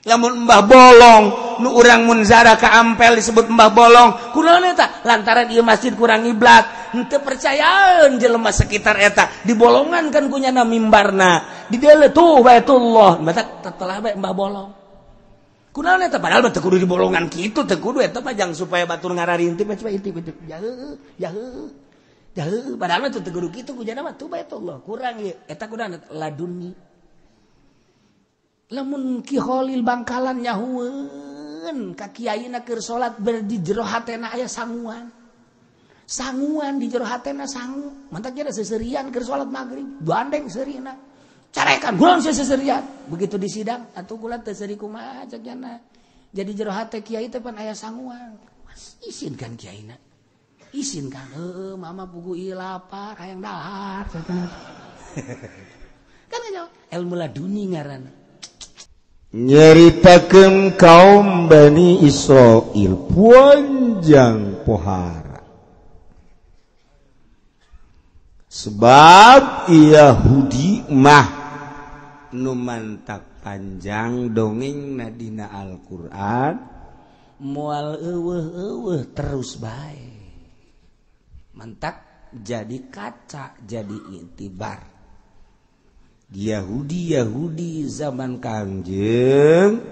Lamun Mbah Bolong nu urang mun zara ka Ampel disebut Mbah Bolong, kunaon eta? Lantaran ieu masjid kurang ngiblat, henteu percayaan jelema sekitar eta, dibolongan kan kunyana mimbarna. Di dieu tuh Baitullah, batak telah bae Mbah Bolong. Kunaon eta? Padahal teu kudu dibolongan kitu, teu kudu eta mah jang supaya batur ngararinti coba intip intip. Jauh, jauh. Jauh, padahal mah teu kudu kitu kunyana mah tuh Baitullah, kurang ieu. Eta kunaon laduni. Lamun Ki Kholil Bangkalan nyahueun ka kiaina keur salat ber di jero hatena aya sanguan. Sanguan di jero hatena sangu. Mantak jadi seserian keur salat magrib, gandeng seurina. Carekan gulon seserian. Begitu di sidang atuh kula teu seuri kumaha cek jana. Jadi jero hate kiai teh pan aya sanguan. Isinkan kiaina. Isinkan heueuh mama pugu ieu lapar hayang dahar. Kan ilmu laduni ngaranna. Nyeritakeun kaum Bani Israil panjang pohara. Sebab Yahudi mah nu mantak panjang dongeng dina Al-Qur'an moal eueuh-eueuh terus bae. Mantak jadi kaca, jadi iktibar. Yahudi-Yahudi zaman Kangjeng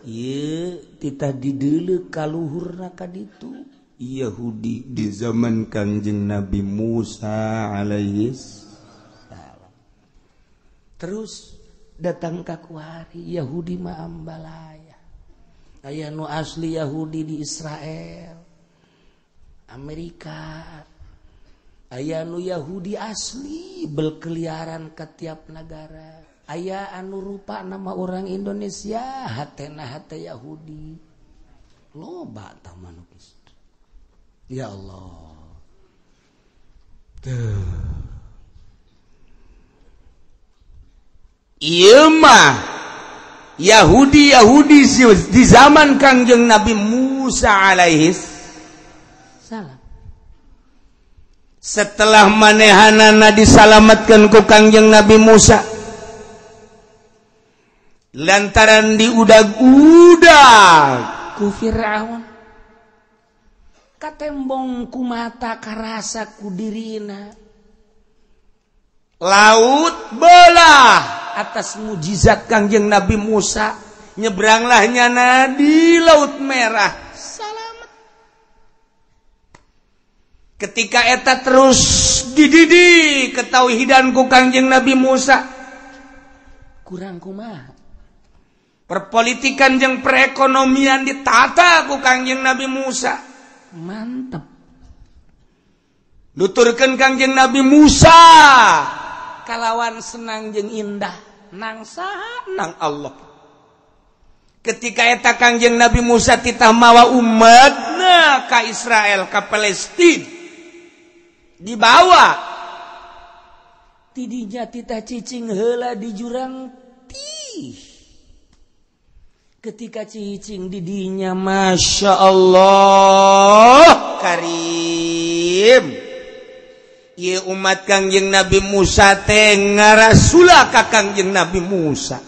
ieu titah dideuleu kaluhurna ka ditu. Yahudi di zaman Kangjeng Nabi Musa alaihis salam. Terus datang ka kuari Yahudi mah ambalaya. Aya nu asli Yahudi di Israel, Amerika. Aya nu Yahudi asli berkeliaran ke tiap negara. Aya anu rupa nama orang Indonesia hatena hate Yahudi. Loba tah manukis. Ya Allah. Tuh. Ieu mah Yahudi-Yahudi di zaman Kangjeng Nabi Musa alaihis salam. Setelah manehanana disalamatkan ku Kangjeng Nabi Musa lantaran diudag-udag ku Firaun, katembong ku mata karasa ku dirina, laut belah atas mujizat Kangjeng Nabi Musa, nyebranglah nyana di Laut Merah. Ketika eta terus dididik ketauhidan ku Kangjeng Nabi Musa, kurang kumaha perpolitikan jeung perekonomian ditata ku Kangjeng Nabi Musa, mantep. Nuturkeun Kangjeng Nabi Musa kalawan senang jeung indah nang saha nang Allah. Ketika eta Kangjeng Nabi Musa titah mawa umatna ka Israel, ka Palestina, dibawa tidinya titah cicing heula di jurang tih. Ketika cicing didinya Masya Allah Karim, ieu umat Kangjeng Nabi Musa teh ngarasula ka Kangjeng Nabi Musa.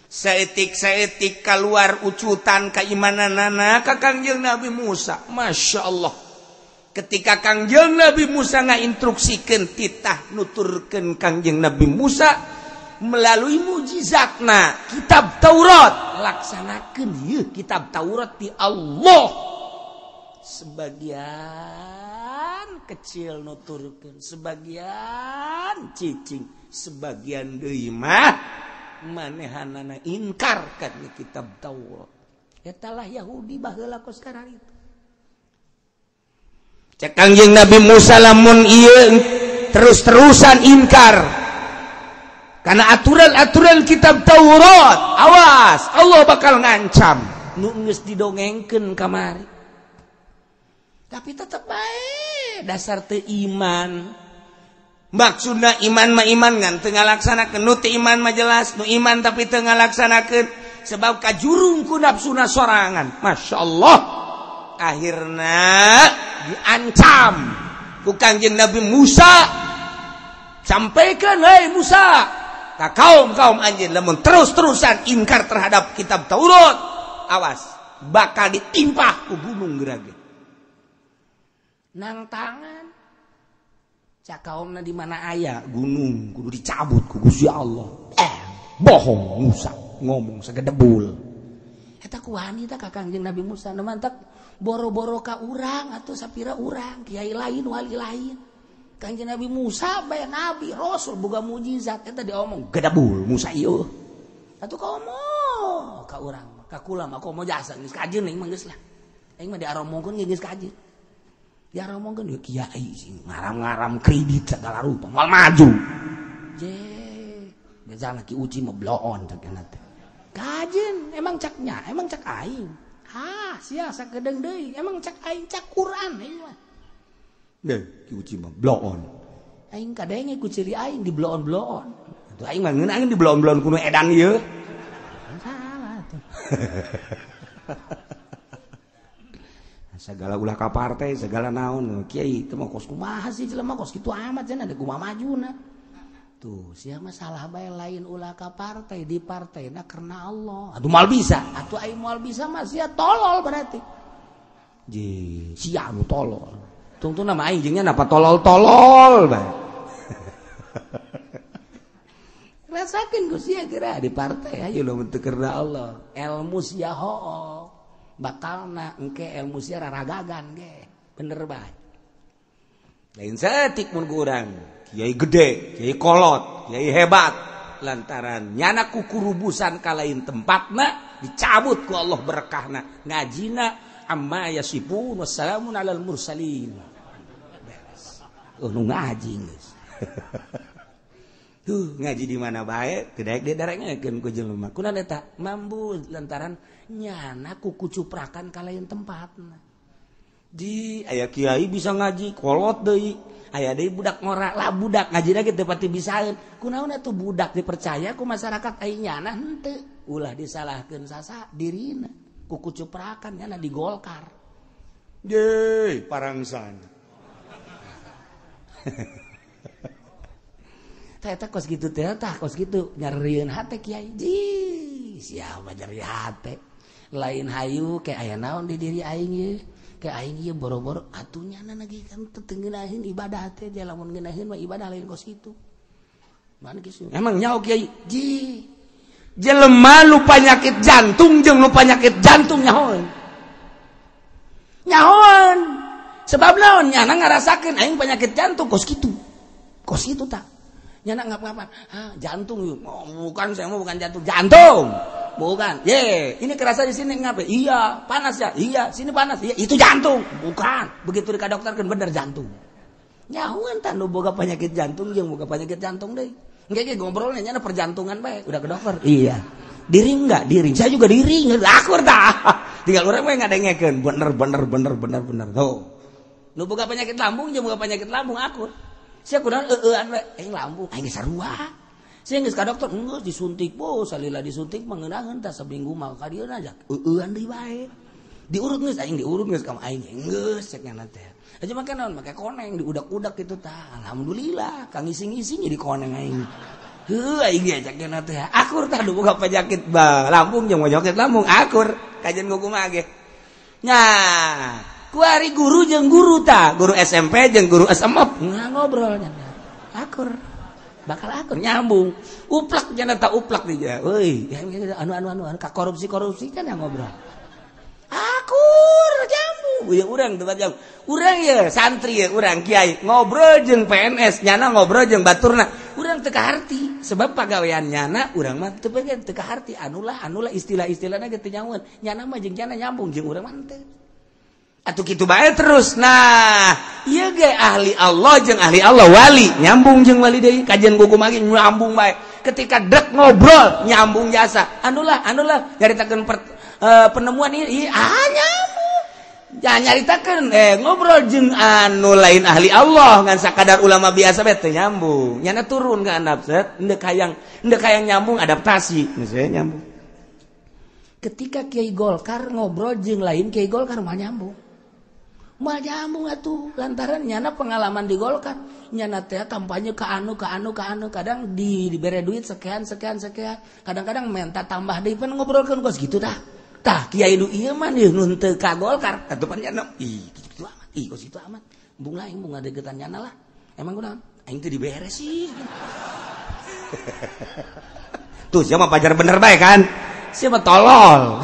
Saetik-saetik kaluar ucutan keimananana ka Kangjeng Nabi Musa. Masya Allah. Ketika Kangjeng Nabi Musa ngainstruksikeun titah nuturkeun Kangjeng Nabi Musa melalui mujizatna kitab Taurat, laksanakeun ieu kitab Taurat di Allah. Sebagian kecil nuturkeun, sebagian cicing, sebagian deui mah manehanana inkar kan kitab Taurat. Eta lah Yahudi baheula kos sekarang itu. Cek Kangjeng Nabi Musa lamun ieu terus-terusan inkar karena aturan-aturan kitab Taurat, awas Allah bakal ngancam. Nu geus didongengkeun kamari. Tapi tetep bae dasar teu iman. Maksudna iman mah iman ngan teu ngalaksanakeun, nu teu iman mah jelas nu iman tapi teu ngalaksanakeun sebab kajurung ku nafsuna sorangan. Masya Allah. Akhirna diancam ku Kangjeng Nabi Musa. Sampaikan, hei Musa, Ka kaum-kaum anjeun lamun terus-terusan ingkar terhadap kitab Taurat, awas bakal ditimpah ku gunung gerage. Nang tangan cak kaumna di mana aya gunung kudu dicabut ku Gusti Allah. Bohong Musa ngomong segedebul. Eta ku wanita ka Kangjeng Nabi Musa nu mantak boro-boro ka urang atuh sapira urang kiai lain wali lain. Kangjeng Nabi Musa bae nabi rasul boga mujizat eta diomong gedebul Musa ieu. Atuh komo ka urang ka kula mah komo jasa geus kajeun aing mah geus lah. Aing mah diaromongkeun geus kajeun. Diaromongkeun ieu kiai sing ngaram-ngaram kredit segala rupa moal maju. Je bejana ki uci mah bloon cak teh. Kajeun emang caknya, emang cak aing. Ah, sia sakedeung deui, emang cak aing cak Quran ieu mah. Deh, ki uci mah bloon. Aing kadenge ku ciri aing di bloon-bloon. Atuh aing mah ngeunah aing di bloon-bloon kuno edan ieu. Salah tuh. Segala ulah ka partai, segala naon, kiai teu mah kos kumaha sih jelema kos kitu amat cenah da kumaha majuna. Tuh, sia mah salah bae lain ulah ka partai, di partaina karena Allah. Atuh moal bisa, atuh aing moal bisa mah sia tolol berarti. Je, sia nu tolol. Tungtungna mah aing jeung nya napa tolol-tolol bae. Rasakeun ku sia geura di partai ayo lamun teu karena Allah. Elmu sia hook. Bakalna engke elmu sia raragagan ge. Bener bae. Lain saeutik mun ku urang. Kiai gede, kiai kolot, kiai hebat lantaran nyana kukurubusan kalain tempatna dicabut ku Allah berkahna ngajina amma yasifun wassalamun alal mursalin. Beres. Oh nu ngaji geus. Tuh ngaji di mana bae teu daek didarengekeun ku jelema. Kunaon eta? Mambu lantaran nyana kukucuprakan kalain tempatna. Di aya kiai bisa ngaji kolot deui. Aya deui budak ngora lah budak ngajina ge teu pati bisaeun. Kunaon atuh budak dipercaya ku masyarakat ai nyana henteu. Ulah disalahkeun sasa dirina. Kukucuprakan nyana di Golkar. Ye, parangsan. Tah eta kos kitu teh tah kos kitu nyerieun hate kiai. Ji, siapa nyeri hate? Lain hayu ke aya naon di diri aing ye. Ke aing ieu boro-boro atuh nyana lagi kan teu ngeunaheun ibadah teh dia lamun ngeunaheun mah ibadah lain kos kitu. Mana kisu? Emang nyaho kiai? Ji. Jelema nu panyakit jantung jeung nu panyakit jantung nyahoeun. Nyahoeun. Sebab naon nyana ngarasakeun aing penyakit jantung kos kitu. Kos kitu tah. Nyana ngap-ngapan. Ah, jantung yuk. Oh, bukan saya mau bukan jantung. Jantung. Bukan. Ye, ini kerasa di sini ngapa? Iya, panas ya. Iya, sini panas. Iya, itu jantung. Bukan. Begitu ka dokter kan bener jantung. Nyahuan tah nu boga penyakit jantung jeung boga penyakit jantung deui. Engke ge ngobrolnya nyana perjantungan bae, udah ke dokter. Iya. Diring enggak? Diring. Saya juga diring. Akur tah. Tinggal urang we ngadengekeun. Bener bener bener bener bener. Tuh. Nu boga penyakit lambung jeung boga penyakit lambung akur. Sia kunaon eueuan we? Aing lambung, aing sarua. Sia geus ka dokter, geus disuntik po, salila disuntik mah ngeunaheun tah seminggu mah ka dieu aja. Eueuan deui bae. Diurut geus aing diurut geus ka aing geus cek nyana teh. Aja make naon make koneng diudak-udak kitu tah. Alhamdulillah kang ngising-ngising jadi koneng aing. Heuh aing ge cek nyana teh. Akur tah nu boga penyakit lambung jeung penyakit lambung akur. Kajian kumaha ge. Nya, kuari guru jeung guru tah, guru SMP jeung guru SMA ngobrol nya. Akur. Bakal akur nyambung. Uplak nya tah uplak dia. Euy, anu anu anu ka korupsi-korupsi kan yang ngobrol. Akur nyambung. Ya urang tempat jauh. Urang ya santri ya urang kiai ngobrol jeung PNS nyana ngobrol jeung baturna. Urang teu kaharti sebab pagawean nyana urang mah teu pengen teu kaharti anulah anulah istilah-istilahna ge teu nyahueun. Nyana mah jeung nyana nyambung jeung urang mah teu. Atuh kitu bae terus. Nah, ieu ge ahli Allah jeung ahli Allah wali nyambung jeung wali deui kajian kumaha ge nyambung bae. Ketika dek ngobrol nyambung jasa. Anulah anulah nyaritakeun penemuan ieu ah nyambung. Jangan nyaritakeun ngobrol jeung anu lain ahli Allah ngan sakadar ulama biasa bae teu nyambung. Nyana turun ka andap set endek hayang nyambung adaptasi. Misalnya nyambung. Ketika Kiai Golkar ngobrol jeung lain Kiai Golkar mah nyambung. Moal nyambung atuh lantaran nyana pengalaman di Golkar nyana teh kampanye ka anu ka anu ka anu kadang dibere duit sekian sekian sekian kadang-kadang minta tambah deui pan ngobrolkeun kos kitu tah tah kiai nu ieu mah nu teu ka Golkar atuh pan nyana ih kitu amat ih kos kitu amat embung lah embung ngadeukeutan nyana lah emang kunaon aing teu dibere sih. Tuh siapa pacar bener bae kan siapa tolol.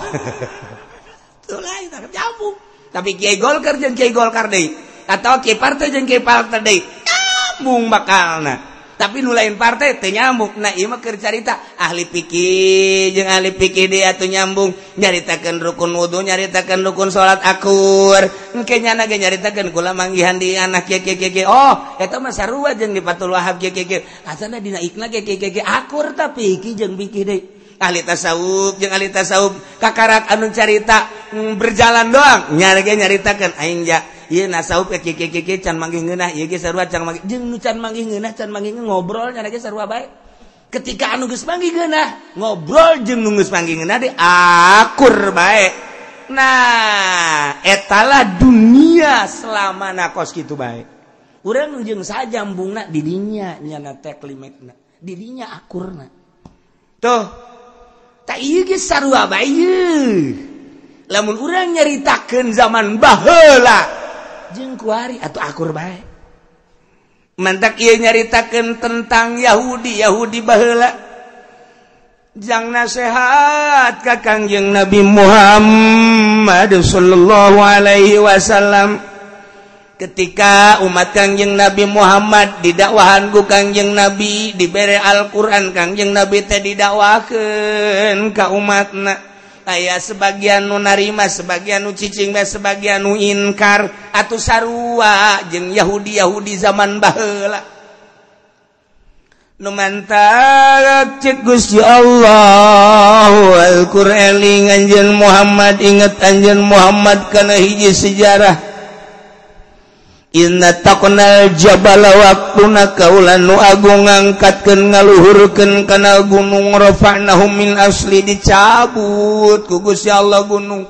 Tuh lain nyambung. Tapi kiai Golkar jeung kiai Golkar deui atau kiai partai jeung kiai partai deui nyambung bakalna. Tapi nu lain partai teu nyambung. Nah ieu mah keur carita ahli fikih jeung ahli fikih deui atuh nyambung nyaritakeun rukun wudu nyaritakeun rukun salat akur engke nyana ge nyaritakeun kula manggihan di anak kieu kieu kieu oh eta mah sarua jeung di Fathul Wahab kieu kieu kieu asana dina ikna kieu kieu kieu akur tapi fikih jeung fikih deui. Ahli tasawuf jeung ahli tasawuf kakarak anu carita berjalan doang nyarege nyaritakeun aing ja ieu nasawuf kieu kieu kieu can manggih ngeunah ieu ge sarua can manggih jeung nu can manggih ngeunah can manggih ngobrol nyarege sarua bae ketika anu geus manggih ngeunah ngobrol jeung nu geus manggih ngeunah de akur bae. Nah etalah dunia selama na kos kitu bae urang jeung sajambungna di dinya nyana teh klimekna di dinya akurna tuh. Tak ieu ge sarua bae lamun urang nyaritakeun zaman baheula jeung kuari atuh akur bae mantak ieu nyaritakeun tentang Yahudi Yahudi baheula jang nasehat ka Kangjeng Nabi Muhammad sallallahu alaihi wasallam ketika umat Kangjeng Nabi Muhammad didakwahan ku Kangjeng Nabi dibere Al-Qur'an Kangjeng Nabi teh didakwakeun ka umatna aya sebagian nu narima sebagian nu cicing bae sebagian nu inkar atuh sarua jeung Yahudi-Yahudi zaman baheula nu mantak cek Gusti Allah Al-Qur'an eling anjeun Muhammad inget anjeun Muhammad kana hiji sejarah Inna taqnal jabala waqtuna kaulan nu agung ngangkatkeun ngaluhurkeun kana gunung rafa'nahum min asli dicabut ku Gusti Allah gunung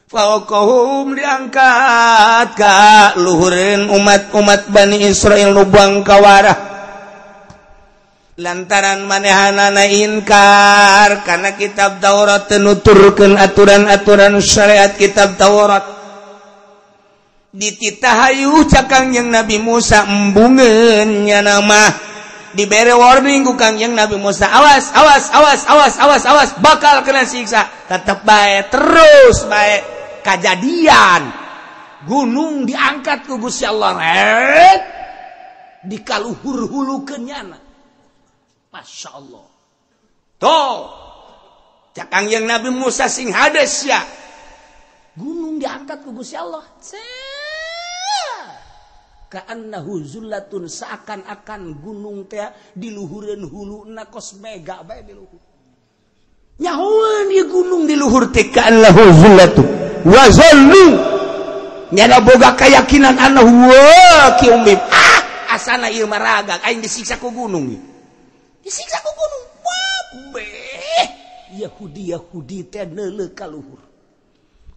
faqahum diangkat ka luhureun umat-umat Bani Israil nu bangkawarah lantaran manehanana inkar kana kitab Taurat teu nuturkeun aturan-aturan syariat kitab Taurat dititahayu cak Kangjeng Nabi Musa embungeun nyana mah dibere warning ku Kangjeng Nabi Musa awas awas awas awas awas awas bakal kena siksa tetep bae terus bae kajadian gunung diangkat ku Gusti Allah ret dikaluhur hulukeun nyana Masya Allah tuh cak Kangjeng Nabi Musa sing hades ya gunung diangkat ku Gusti Allah ka'annahu zullatun seakan-akan gunung teh diluhureun huluna kos mega bae di luhur nyahoeun ieu gunung di luhur teh ka'annahu zullatun wa zallu nyana boga keyakinan annahu waqi'um ah asana ieu mah ragag aing disiksa ku gunung disiksa ku gunung wabeh Yahudi Yahudi teh neuleuh ka luhur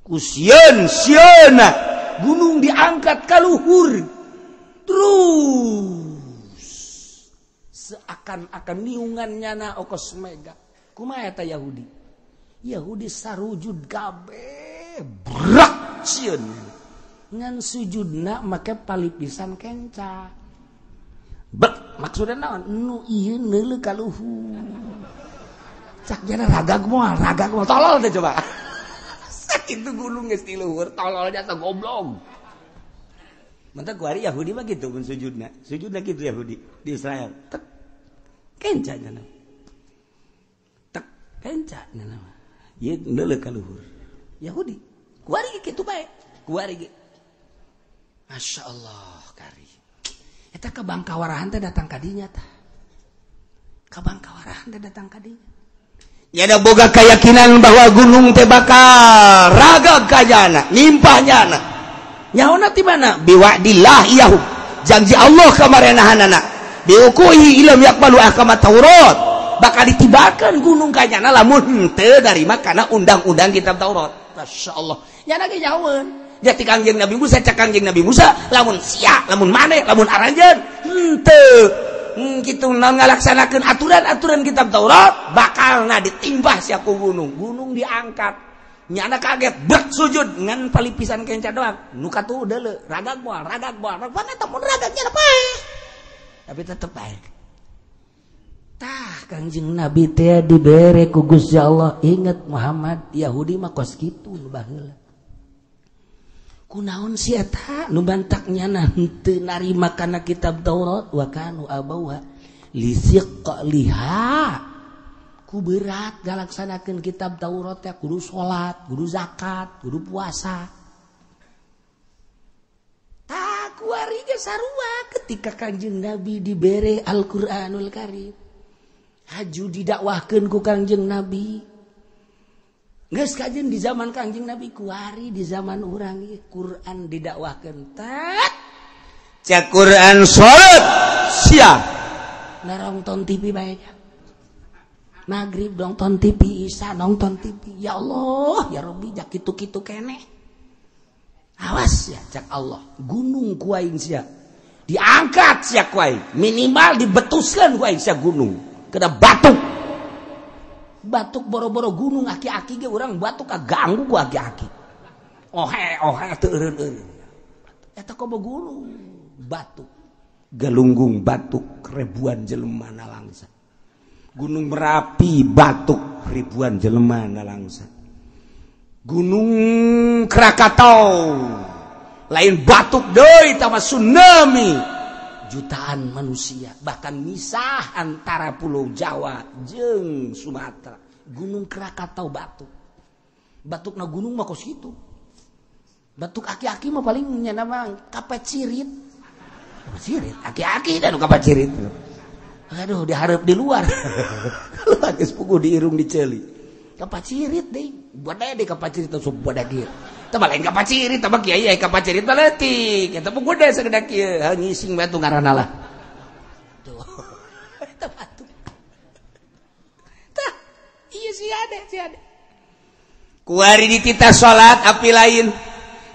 ku sieun sieuna gunung diangkat ka luhur terus seakan-akan niungan nyana okos mega kumaha eta Yahudi Yahudi sarujud kabeh brak sieun ngan sujudna make palipisan kenca bek maksudna naon nu ieu neuleuh ka luhur cak jana ragag moal tolol teh coba sakitu gunung geus di luhur tololnya teh goblok. Mantap kuari Yahudi mah gitu pun sujudna. Sujudna gitu Yahudi di Israel. Tek kenca nya. Tek kenca nya. Ieu neuleuh ka luhur. Yahudi. Kuari kitu bae. Kuari ge. Masya Allah kari. Eta ka Bangkawarahan teh datang ka dinya tah. Ka Bangkawarahan teh datang ka dinya. Nyada boga keyakinan bahwa gunung teh bakal ragag kajana, nimpah nyana. Nyaona ti mana biwa'dillah iyahu janji Allah kamarenahanana biukuhi ilam yaqbalu ahkama Taurat bakal ditibakan gunung kanyana lamun henteu narima kana undang-undang kitab Taurat. Masyaallah nyana ge nyahoeun Jadi Kangjeng Nabi Musa cak Kangjeng Nabi Musa lamun sia, lamun maneh, lamun aranjeun henteu. Kitu naon ngalaksanakeun aturan-aturan kitab Taurat bakalna ditimbah sia ku gunung. Gunung diangkat. Nyana kaget bek sujud ngan palipisan kenca doang. Nu katuh deuleu ragag moal, ragag moal. Ragag eta mun ragagnya paeh. Tapi tetep bae. Tah Kangjeng Nabi teh dibere ku Gusti Allah, inget Muhammad Yahudi mah kos kitu nu baheula. Kunaon si eta nu bantak nyana henteu narima kana kitab Taurat wa kanu abauha lisiqliha. Ku berat ngalaksanakeun kitab Taurat teh kudu salat, kudu zakat, kudu puasa. Tah kuari ge sarua ketika Kangjeng Nabi dibere Al-Qur'anul Karim. Haju didakwahkeun ku Kangjeng Nabi. Geus kajen di zaman Kangjeng Nabi kuari di zaman urang ieu Quran didakwahkeun tat. Cak Quran salat sia. Narongton TV bae nya. Maghrib nonton TV, Isya nonton TV. Ya Allah, ya Rabbi jak kitu-kitu keneh. Awas ya cak Allah, gunung ku aing sia. Diangkat sia ku aing, minimal dibetuskeun ku aing sia gunung. Kena batuk. Batuk boro-boro gunung aki-aki ge urang batuk kaganggu ku aki-aki. Ohe ohe teu eureun-eureun. Eta komo gunung batuk. Galunggung batuk ribuan jelema nalangsa. Gunung Merapi batuk ribuan jelema nalangsa. Gunung Krakatau lain batuk deui tama tsunami. Jutaan manusia bahkan misah antara Pulau Jawa jeung Sumatera. Gunung Krakatau batuk. Batukna gunung mah kos kitu. Batuk aki-aki mah paling nya mah kapacirit. Kapacirit aki-aki dan kapacirit. Aduh diharap di luar. Keluar geus puguh di irung diceuli. Kapacirit deui. Buat deui kapacirit sok budak ieu. Tah lain kapacirit tah kiai ai kapacirit mah leutik. Eta mah gede sagede kieu. Ngising batu ngaranna lah. Tuh. Eta batu. Tah ieu si ade si ade. Kuari dititah salat api lain.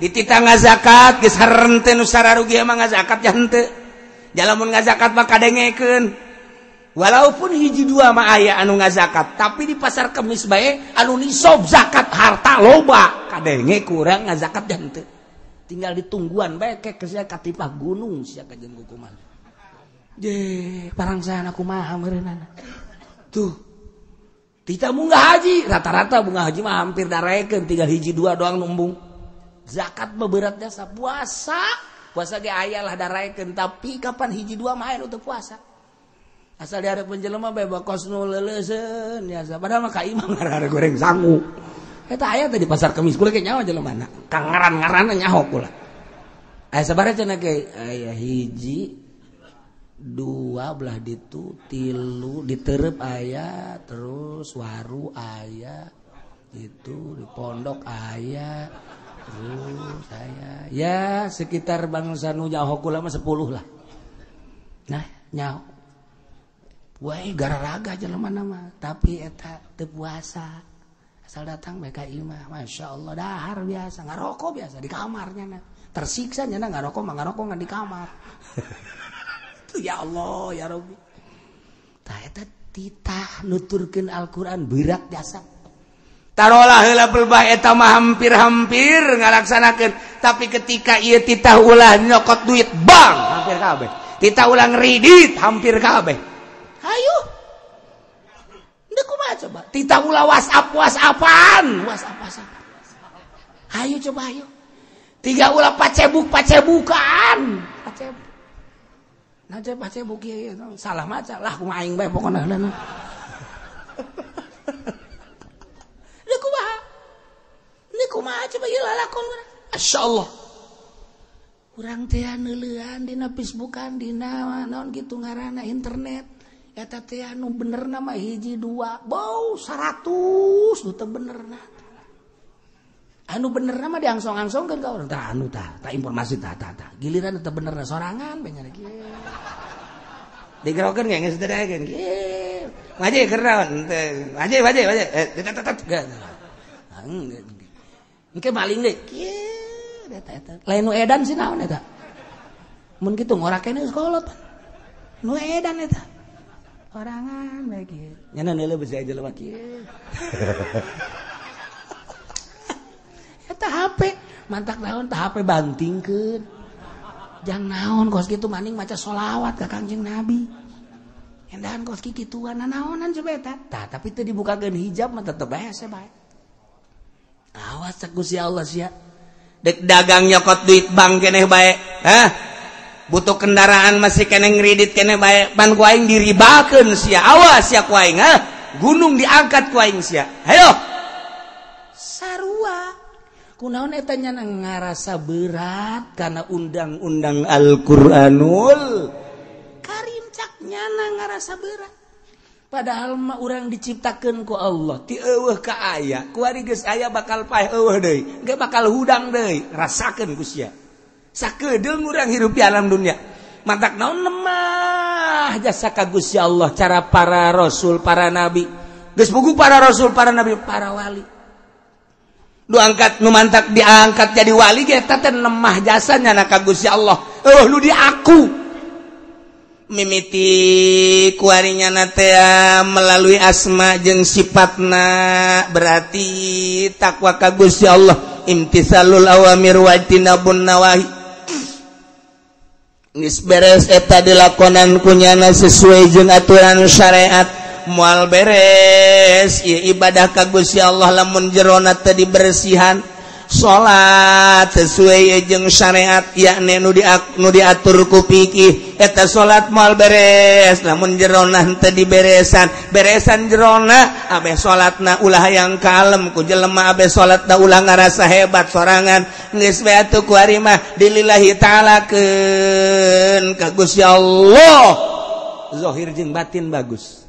Dititah ngazakat geus harente nu sararugi mah ngazakat ya henteu. Jalamun ngazakat mah kadengekeun. Walaupun hiji dua mah aya anu ngazakat, tapi di pasar Kemis bae anu nisob zakat harta loba, kadenge kurang ngazakat dan teu. Tinggal ditungguan bae kek sia katipah gunung sia kajeun kumaha. Je, parangsana kumaha meureunana. Tuh. Tita munggah haji, rata-rata bunga haji mah hampir darekeun tinggal hiji dua doang numbung. Zakat mah berat jasa puasa. Puasa ge aya lah darekeun, tapi kapan hiji dua mah aya nu teu puasa. Asal dihareupeun jelema bae bakos nu leuleuseun biasa. Padahal mah ka imah ngarara goreng sangu. Eta aya teh di pasar Kemis kula ge nyawa jelemana. Ka ngaran-ngaranna nyaho kula. Aya sabaraha cenah ge? Aya hiji dua belah ditu, tilu diterep aya, terus waru aya, itu di pondok aya, terus aya. Ya sekitar bangsa nu nyaho kula mah 10 lah. Nah, nyaho. Wah, gararaga jelema nama, tapi eta teu puasa. Asal datang bae ka imah, Masya Allah dahar biasa, ngarokok biasa di kamarnya na. Tersiksa nya na ngarokok mah ngarokok ngan di kamar. Tuh ya Allah ya Rabbi. Tah eta titah nuturkeun Al-Qur'an berat jasa. Tarolah heula belbah eta mah hampir-hampir ngalaksanakeun, tapi ketika ieu titah ulah nyokot duit bank hampir kabeh. Titah ulah ngredit hampir kabeh. Ayo. Ndek kumaha coba? Titah ulah WhatsApp WhatsAppan, WhatsApp WhatsApp. Ayo coba ayo. Tiga ulah pacebuk pacebukan. Pacebuk. Nah coba pacebuk ieu salah maca lah kumaha aing bae pokona heula. Ndek kumaha? Ndek kumaha coba ieu lalakon urang. Masyaallah. Urang teh neuleuan dina Facebookan dina naon kitu ngaranna internet. Eta teh anu bener nama hiji dua bau 100 nu teu benerna. Anu bener nama diangsong-angsongkeun ka urang tah anu tah tah informasi tah tah tah. Giliran teu benerna sorangan bae nya kieu. Digerokeun ge geus teu daekeun kieu. Ngaji keur naon teu. Ngaji ngaji ngaji. Tet tet. Engke maling deui. Kieu. Eta eta lain nu edan sih naon eta. Mun kitu ngora keneh geus kolot. Nu edan eta. Orangan bae kieu. Nyana neuleuh besi aja jelema kieu. Eta HP mantak naon tah HP bantingkeun. Jang naon kos kitu maning maca sholawat ka Kangjeng Nabi. Endahan kos kikituan naonan coba eta. Tah tapi teu dibukakeun hijab mah tetep bae hese bae. Awas cek Gusti Allah sia. Dek dagang nyokot duit bank keneh bae. Hah? Butuh kendaraan masih keneh ngredit keneh bae. Pan ku aing diribakeun sia. Awas sia ku aing, hah? Gunung diangkat ku aing sia. Hayo. Sarua. Kunaon eta nya ngarasa berat karena undang-undang Al-Qur'anul Karim cak nyana ngarasa berat. Padahal mah urang diciptakeun ku Allah ti eueuh ka aya, kuari geus aya bakal paeh eueuh deui, ge bakal hudang deui, rasakeun ku sia. Sakedeung urang hirup di alam dunia. Mantak naon lemah jasa ka Gusti Allah cara para rasul, para nabi. Geus puguh para rasul, para nabi, para wali. Nu angkat nu mantak diangkat jadi wali ge eta teh lemah jasanya na ka Gusti Allah. Eueuh nu diaku. Mimiti kuarinya natea melalui asma jeung sifatna berarti takwa ka Gusti Allah imtisalul awamir wa tinabun nawahi. Geus beres eta dilakonan kunyana sesuai jeung aturan syariat moal beres ieu ibadah ka Gusti Allah lamun jerona teu dibersihan. Salat sesuai jeung syariat yakni nu diatur ku fikih eta salat moal beres lamun jerona henteu diberesan beresan jerona abeh salatna ulah hayang kalem ku jelema abeh salatna ulah ngarasa hebat sorangan geus we atuh ku ari mah dilillahi ta'alakeun ka Gusti Allah zahir jeung batin bagus.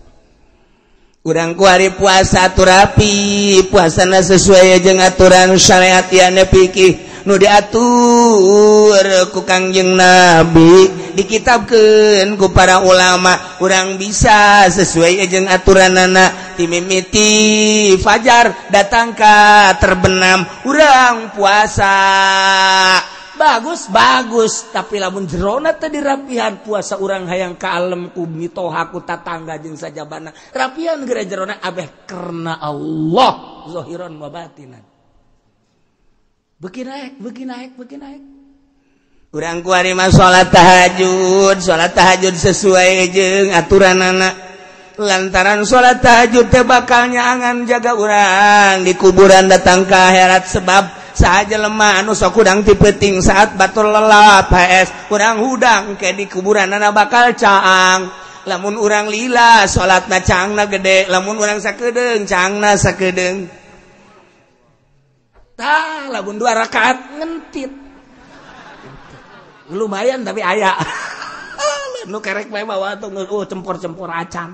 Urang kuari puasa atur rapi, puasana sesuai jeung aturan syariat yane fikih nu diatur ku Kangjeng Nabi, dikitabkeun ku para ulama, urang bisa sesuai jeung aturanana ti mimiti fajar datang ka terbenam urang puasa. Bagus bagus tapi lamun jerona teu dirapihan puasa urang hayang kalem ku mitoha ku tatangga jeung sajabana rapihan geura jerona abeh karena Allah zahiran wa batinan. Beuki naik beuki naik beuki naik. Urang kuari mah salat tahajud sesuai jeung aturanana lantaran salat tahajud teh bakal nyaangan jaga urang di kuburan datang ka akhirat sebab sahaja lemah anu sok hudang ti peuting saat batur lelap HS urang hudang ke di kuburan ana bakal caang lamun urang lila salatna caangna gede lamun urang sakedeung caangna sakedeung tah lamun 2 rakaat ngentit lumayan tapi aya nu kerek bae bawa tuh cempor-cempor acan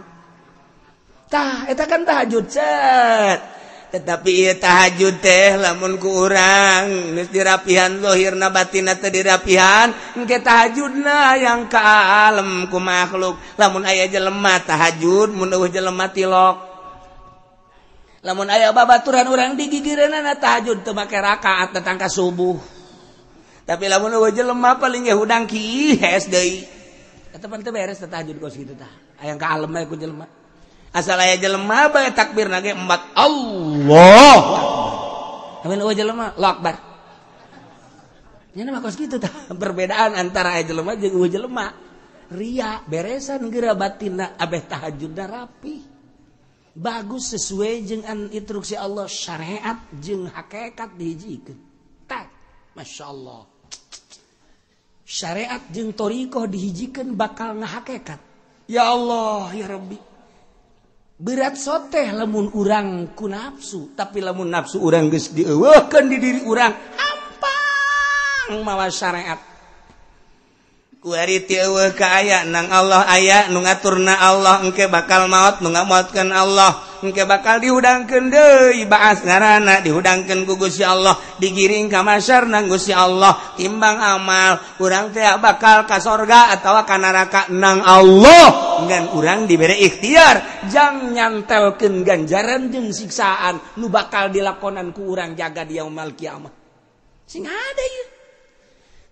tah eta kan tahajud cet. Tetapi ieu tahajud teh lamun ku urang geus dirapihan zahirna batinna teu dirapihan engke tahajudna yang ka alem ku makhluk lamun aya jelema tahajud mun eueuh jelema tilok lamun aya babaturan urang digigireunana tahajud teu make rakaat datang ka subuh tapi lamun eueuh jelema paling ge hudang ki hes deui eta pan teu beres tahajud kos kitu tah aya ka alem bae ku jelema asal aya jelema bae takbirna ge empat Allah. Amin eueuh jelema Allahu Akbar. Nya mah kos kitu tah perbedaan antara aya jelema jeung eueuh jelema. Ria beresan geura batinna abeh tahajudna rapi. Bagus sesuai jeung instruksi Allah syariat jeung hakikat dihijikeun. Tah, masyaallah. Syariat jeung thariqah dihijikeun bakal ngahakikat. Ya Allah, ya Rabbi. Berat soteh lamun urang ku nafsu tapi lamun nafsu urang geus dieuweuhkeun di diri urang hampang mawa syariat Kuari ti eueuh ka aya nang Allah aya nu ngaturna Allah engke bakal maot nu ngamaotkeun Allah engke bakal dihudangkeun deui baas ngaranna dihudangkeun ku Gusti Allah digiring ka masyar nang Gusti Allah timbang amal urang teh bakal ka sorga atawa ka neraka nang Allah ngan urang dibere ikhtiar jang nyantelkeun ganjaran jeung siksaan nu bakal dilakonan ku urang jaga di yaumul kiamah sing hade ieu.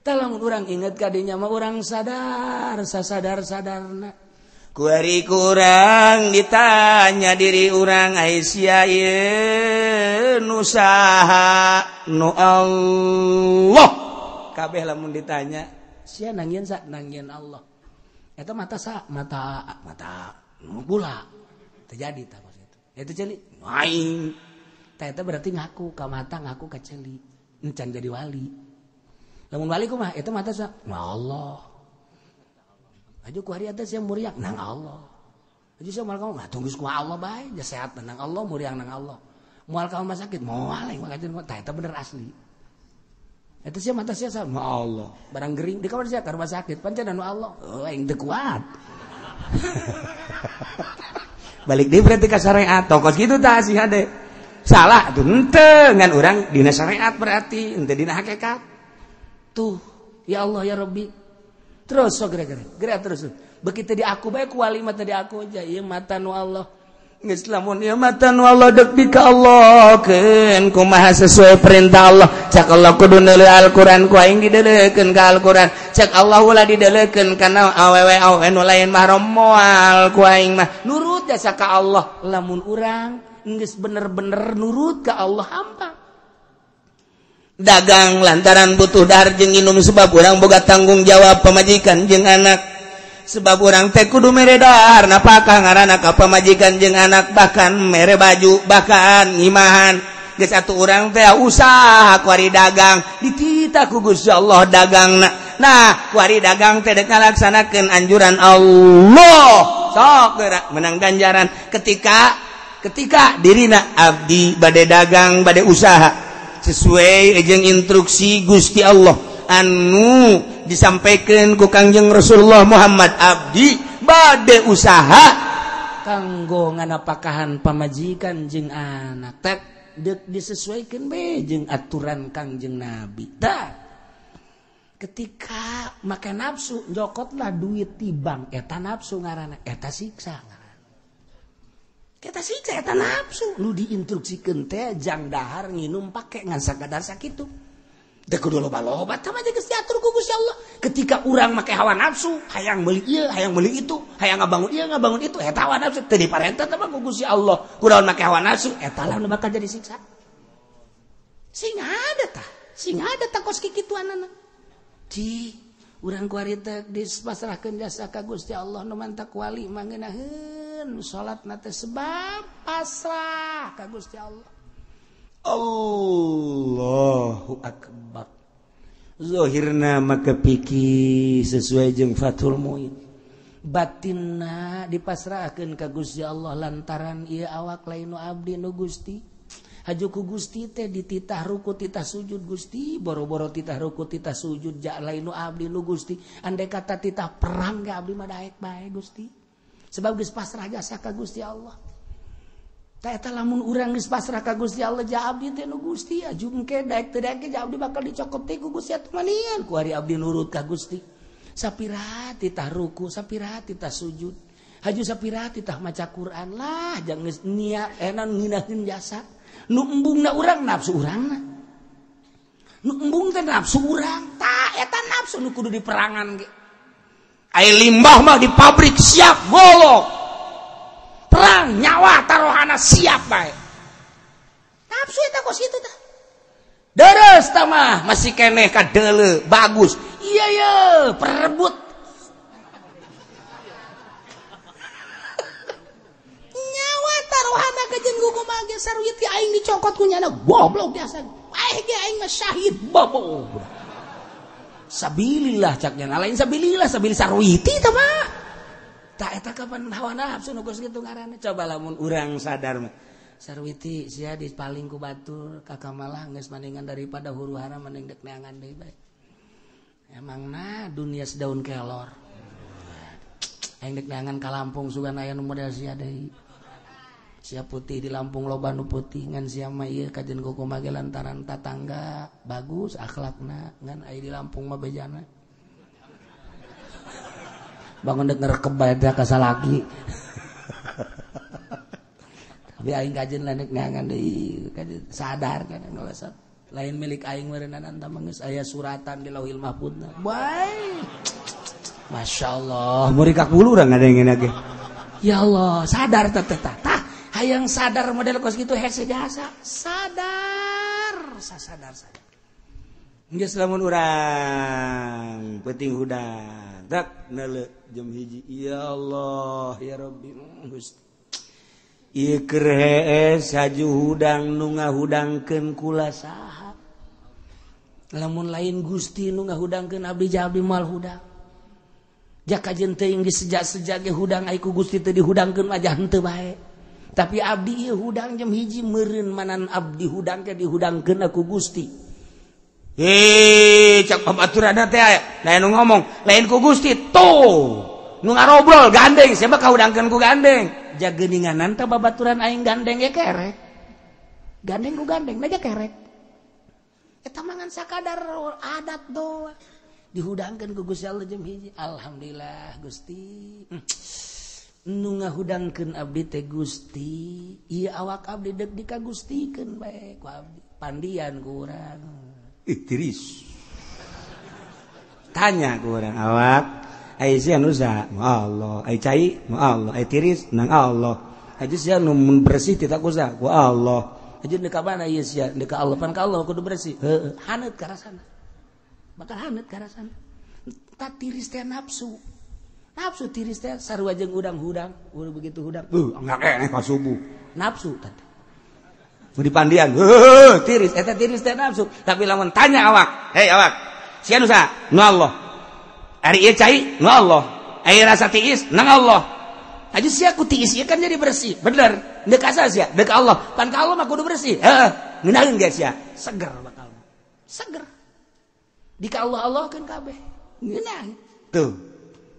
Tah lamun urang inget ka dinya mah urang sadar sasadar-sadarna. Kuari kurang ditanya diri urang ai sia ieu nu saha nu Allah. Kabeh lamun ditanya sia nangieun sa nangieun Allah. Eta mata sa mata mata nu pula terjadi tah kos kitu. Eta ceuli aing. Tah eta berarti ngaku ka mata ngaku ka ceuli. Encan jadi wali. Lamun wali kumaha eta mata sa nu Allah. Aju ku hari atas yang muriang nang Allah. Aju sia moal kamu tunggu ku Allah bae, ja sehat nang Allah, muriang nang Allah. Moal kamu sakit moal aing mah kajeun tah eta bener asli. Eta sia mata sia sa nu Allah. Barang gering di kamar sia ka rumah sakit pancen nu Allah. Oh aing teu kuat. Balik deui berarti ka syariat. Tokos kitu tah sih hade. Salah tuh henteu ngan urang dina syariat berarti henteu dina hakikat. Tuh, ya Allah ya Rabbi. Terus so geura terus. Begitu di aku bae ku wali mata di aku aja ieu mata nu Allah. Geus lamun ieu mata nu Allah deuk di ka Allah keun kumaha sesuai perintah Allah. Cak Allah kudu neuleuh Al-Qur'an ku aing dideulekeun ka Al-Qur'an. Cak Allah ulah dideulekeun kana awewe awewe nu lain mahram moal ku aing mah. Nurut jasa ka Allah. Lamun urang geus bener-bener nurut ka Allah hampa. Dagang lantaran butuh dahar jeung minum sebab urang boga tanggung jawab pamajikan jeung anak. Sebab urang teh kudu mere dahar napakah ngaranna ka pamajikan jeung anak bahkan mere baju bahkan ngimahan. Geus atuh urang teh usaha kuari dagang dititah ku Gusti Allah dagangna. Nah, kuari dagang teh dek ngalaksanakeun anjuran Allah. Sok geura menang ganjaran ketika dirina abdi bade dagang bade usaha sesuai jeung instruksi Gusti Allah anu disampaikan ku Kangjeng Rasulullah Muhammad abdi bade usaha kanggo nganapakahan pamajikan jeung anak tek deuk disesuaikan be jeung aturan Kangjeng Nabi. Tah ketika make nafsu jokotlah duit ti bank eta nafsu ngaranna eta siksa ngaranna. Eta siksa eta nafsu nu diinstruksikeun teh jang dahar nginum pake ngan sakadar sakitu. Teu kudu loba-loba tah mah geus diatur ku Gusti Allah. Ketika urang make hawa nafsu, hayang meuli ieu, hayang meuli itu, hayang ngabangun ieu, ngabangun itu, eta hawa nafsu teu diparentah teh mah ku Gusti Allah. Kunaon make hawa nafsu eta lah nu bakal jadi siksa. Sing ada tah, sing ada tah kos kikituanana. Ci, urang kuari teh dipasrahkeun jasa ka Gusti Allah nu mantak wali mah ngeunaheun salat na teh sebab pasrah ka Gusti Allah. Allahu akbar. Zahirna maka pikir sesuai jeung Fathul Muin. Batinna dipasrahkeun ka Gusti Allah lantaran ieu awak lain nu abdi nu Gusti. Haju ku Gusti teh dititah ruku titah sujud Gusti, boro-boro titah ruku titah sujud ja lain nu abdi nu Gusti. Andai kata titah perang ge abdi mah daek bae Gusti. Sebab geus pasrah jasa ka Gusti Allah. Tah eta lamun urang geus pasrah ka Gusti Allah ja abdi teh nu Gusti aju engke daek teu daek ja abdi bakal dicokot teh ku Gusti atuh manian ku ari abdi nurut ka Gusti. Sapira titah ruku, sapira titah sujud. Haju sapira titah maca Quran lah jang geus niat enan ngeunaheun jasa. Nu embungna urang nafsu urangna. Nu embung teh nafsu urang. Tah eta nafsu nu kudu diperangan ge. Ai limbah mah di pabrik siap golok. Perang nyawa taruhana siap bae. Nafsu eta kos kitu tah. Deres tah mah masih keneh ka deuleu bagus. Iya ye perebut. Nyawa taruhana ka jeung kumaha ge saruit ge aing dicokot ku nyana goblok biasa. Aing ge aing mah syahid bobo. Sabilillah cak nyana lain sabilillah sabil saruiti tah mah. Tah eta kapan hawa nafsu nu geus kitu ngaranna. Coba lamun urang sadar mah. Sarwiti sia dipaling ku batur ka kamalah geus maningan daripada huru hara mending dek neangan deui bae. Emangna dunia sedaun kelor. Aing dek neangan ka Lampung sugan aya nu model sia deui. Sia putih di Lampung loba nu putih ngan sia mah ieu kajen kumaha ge lantaran tatangga bagus akhlakna ngan aya di Lampung mah bejana. Bangun dek ngerekeb bae teh ka salaki. Tapi aing kajen lah dek neangan deui kajen sadar kan ngelesat. Lain milik aing meureunana tah geus aya suratan di Lauhil Mahfudna. Bae. Masya Allah, murid bulu urang ngadengin ge. Ya Allah, sadar teh teh tah. Hayang sadar model kos kitu hese jasa. Sadar, sadar sadar. Geus lamun urang peuting hudang, dak neuleu jam 1. Ya Allah, ya Rabbi, Gusti. Ieu keur hees haju hudang nu ngahudangkeun kula saha. Lamun lain Gusti nu ngahudangkeun abdi ja abdi moal hudang. Jaka jeung teuing di sejak-sejak ge hudang ai ku Gusti teu dihudangkeun mah jah henteu bae. Tapi abdi ieu hudang jam 1 meureun manan abdi hudang ke dihudangkeun aku Gusti. Hei, cak babaturanna teh aya. Lain nu ngomong, lain ku Gusti tuh. Nu ngarobrol gandeng, siapa kahudangkeun ku gandeng. Jageuninganan teh babaturan aing gandeng ge kerek. Gandeng ku gandeng aja kerek. Eta mangan sakadar adat doang. Dihudangkeun ku Gusti Allah jam 1. Alhamdulillah Gusti. Nu ngahudangkeun abdi teh Gusti. Ieu awak abdi deuk dikagustikeun bae ku abdi. Pandian ku urang. Ih tiris. Tanya ku urang awak, ai sia nu saha? Allah. Ai cai? Allah. Ai tiris? Nang Allah. Ai sia nu bersih ti ku saha? Ku Allah. Aja deuk ka mana ieu sia? Deuk ka Allah, pan ka Allah kudu bersih. Heueuh, haneut ka rasana. Bakal haneut ka rasana. Ta tiris teh nafsu. Nafsu tiris teh sarua jeung hudang-hudang, udah begitu hudang. Enggak keneh ka subuh. Nafsu tadi. Di pandian, heuh, tiris, eta tiris teh nafsu. Tapi lamun tanya awak, hei awak, sia nu saha? Nu Allah. Ari ieu cai? Nu Allah. Ari rasa tiis? Nang Allah. Aja sia ku tiis ieu kan jadi bersih. Bener. Deuk asa sia? Deuk Allah. Pan ka Allah mah kudu bersih. Heeh, ngeunaheun ge sia? Seger bakal. Seger. Di ka Allah Allah kan kabeh. Ngeunah. Tuh.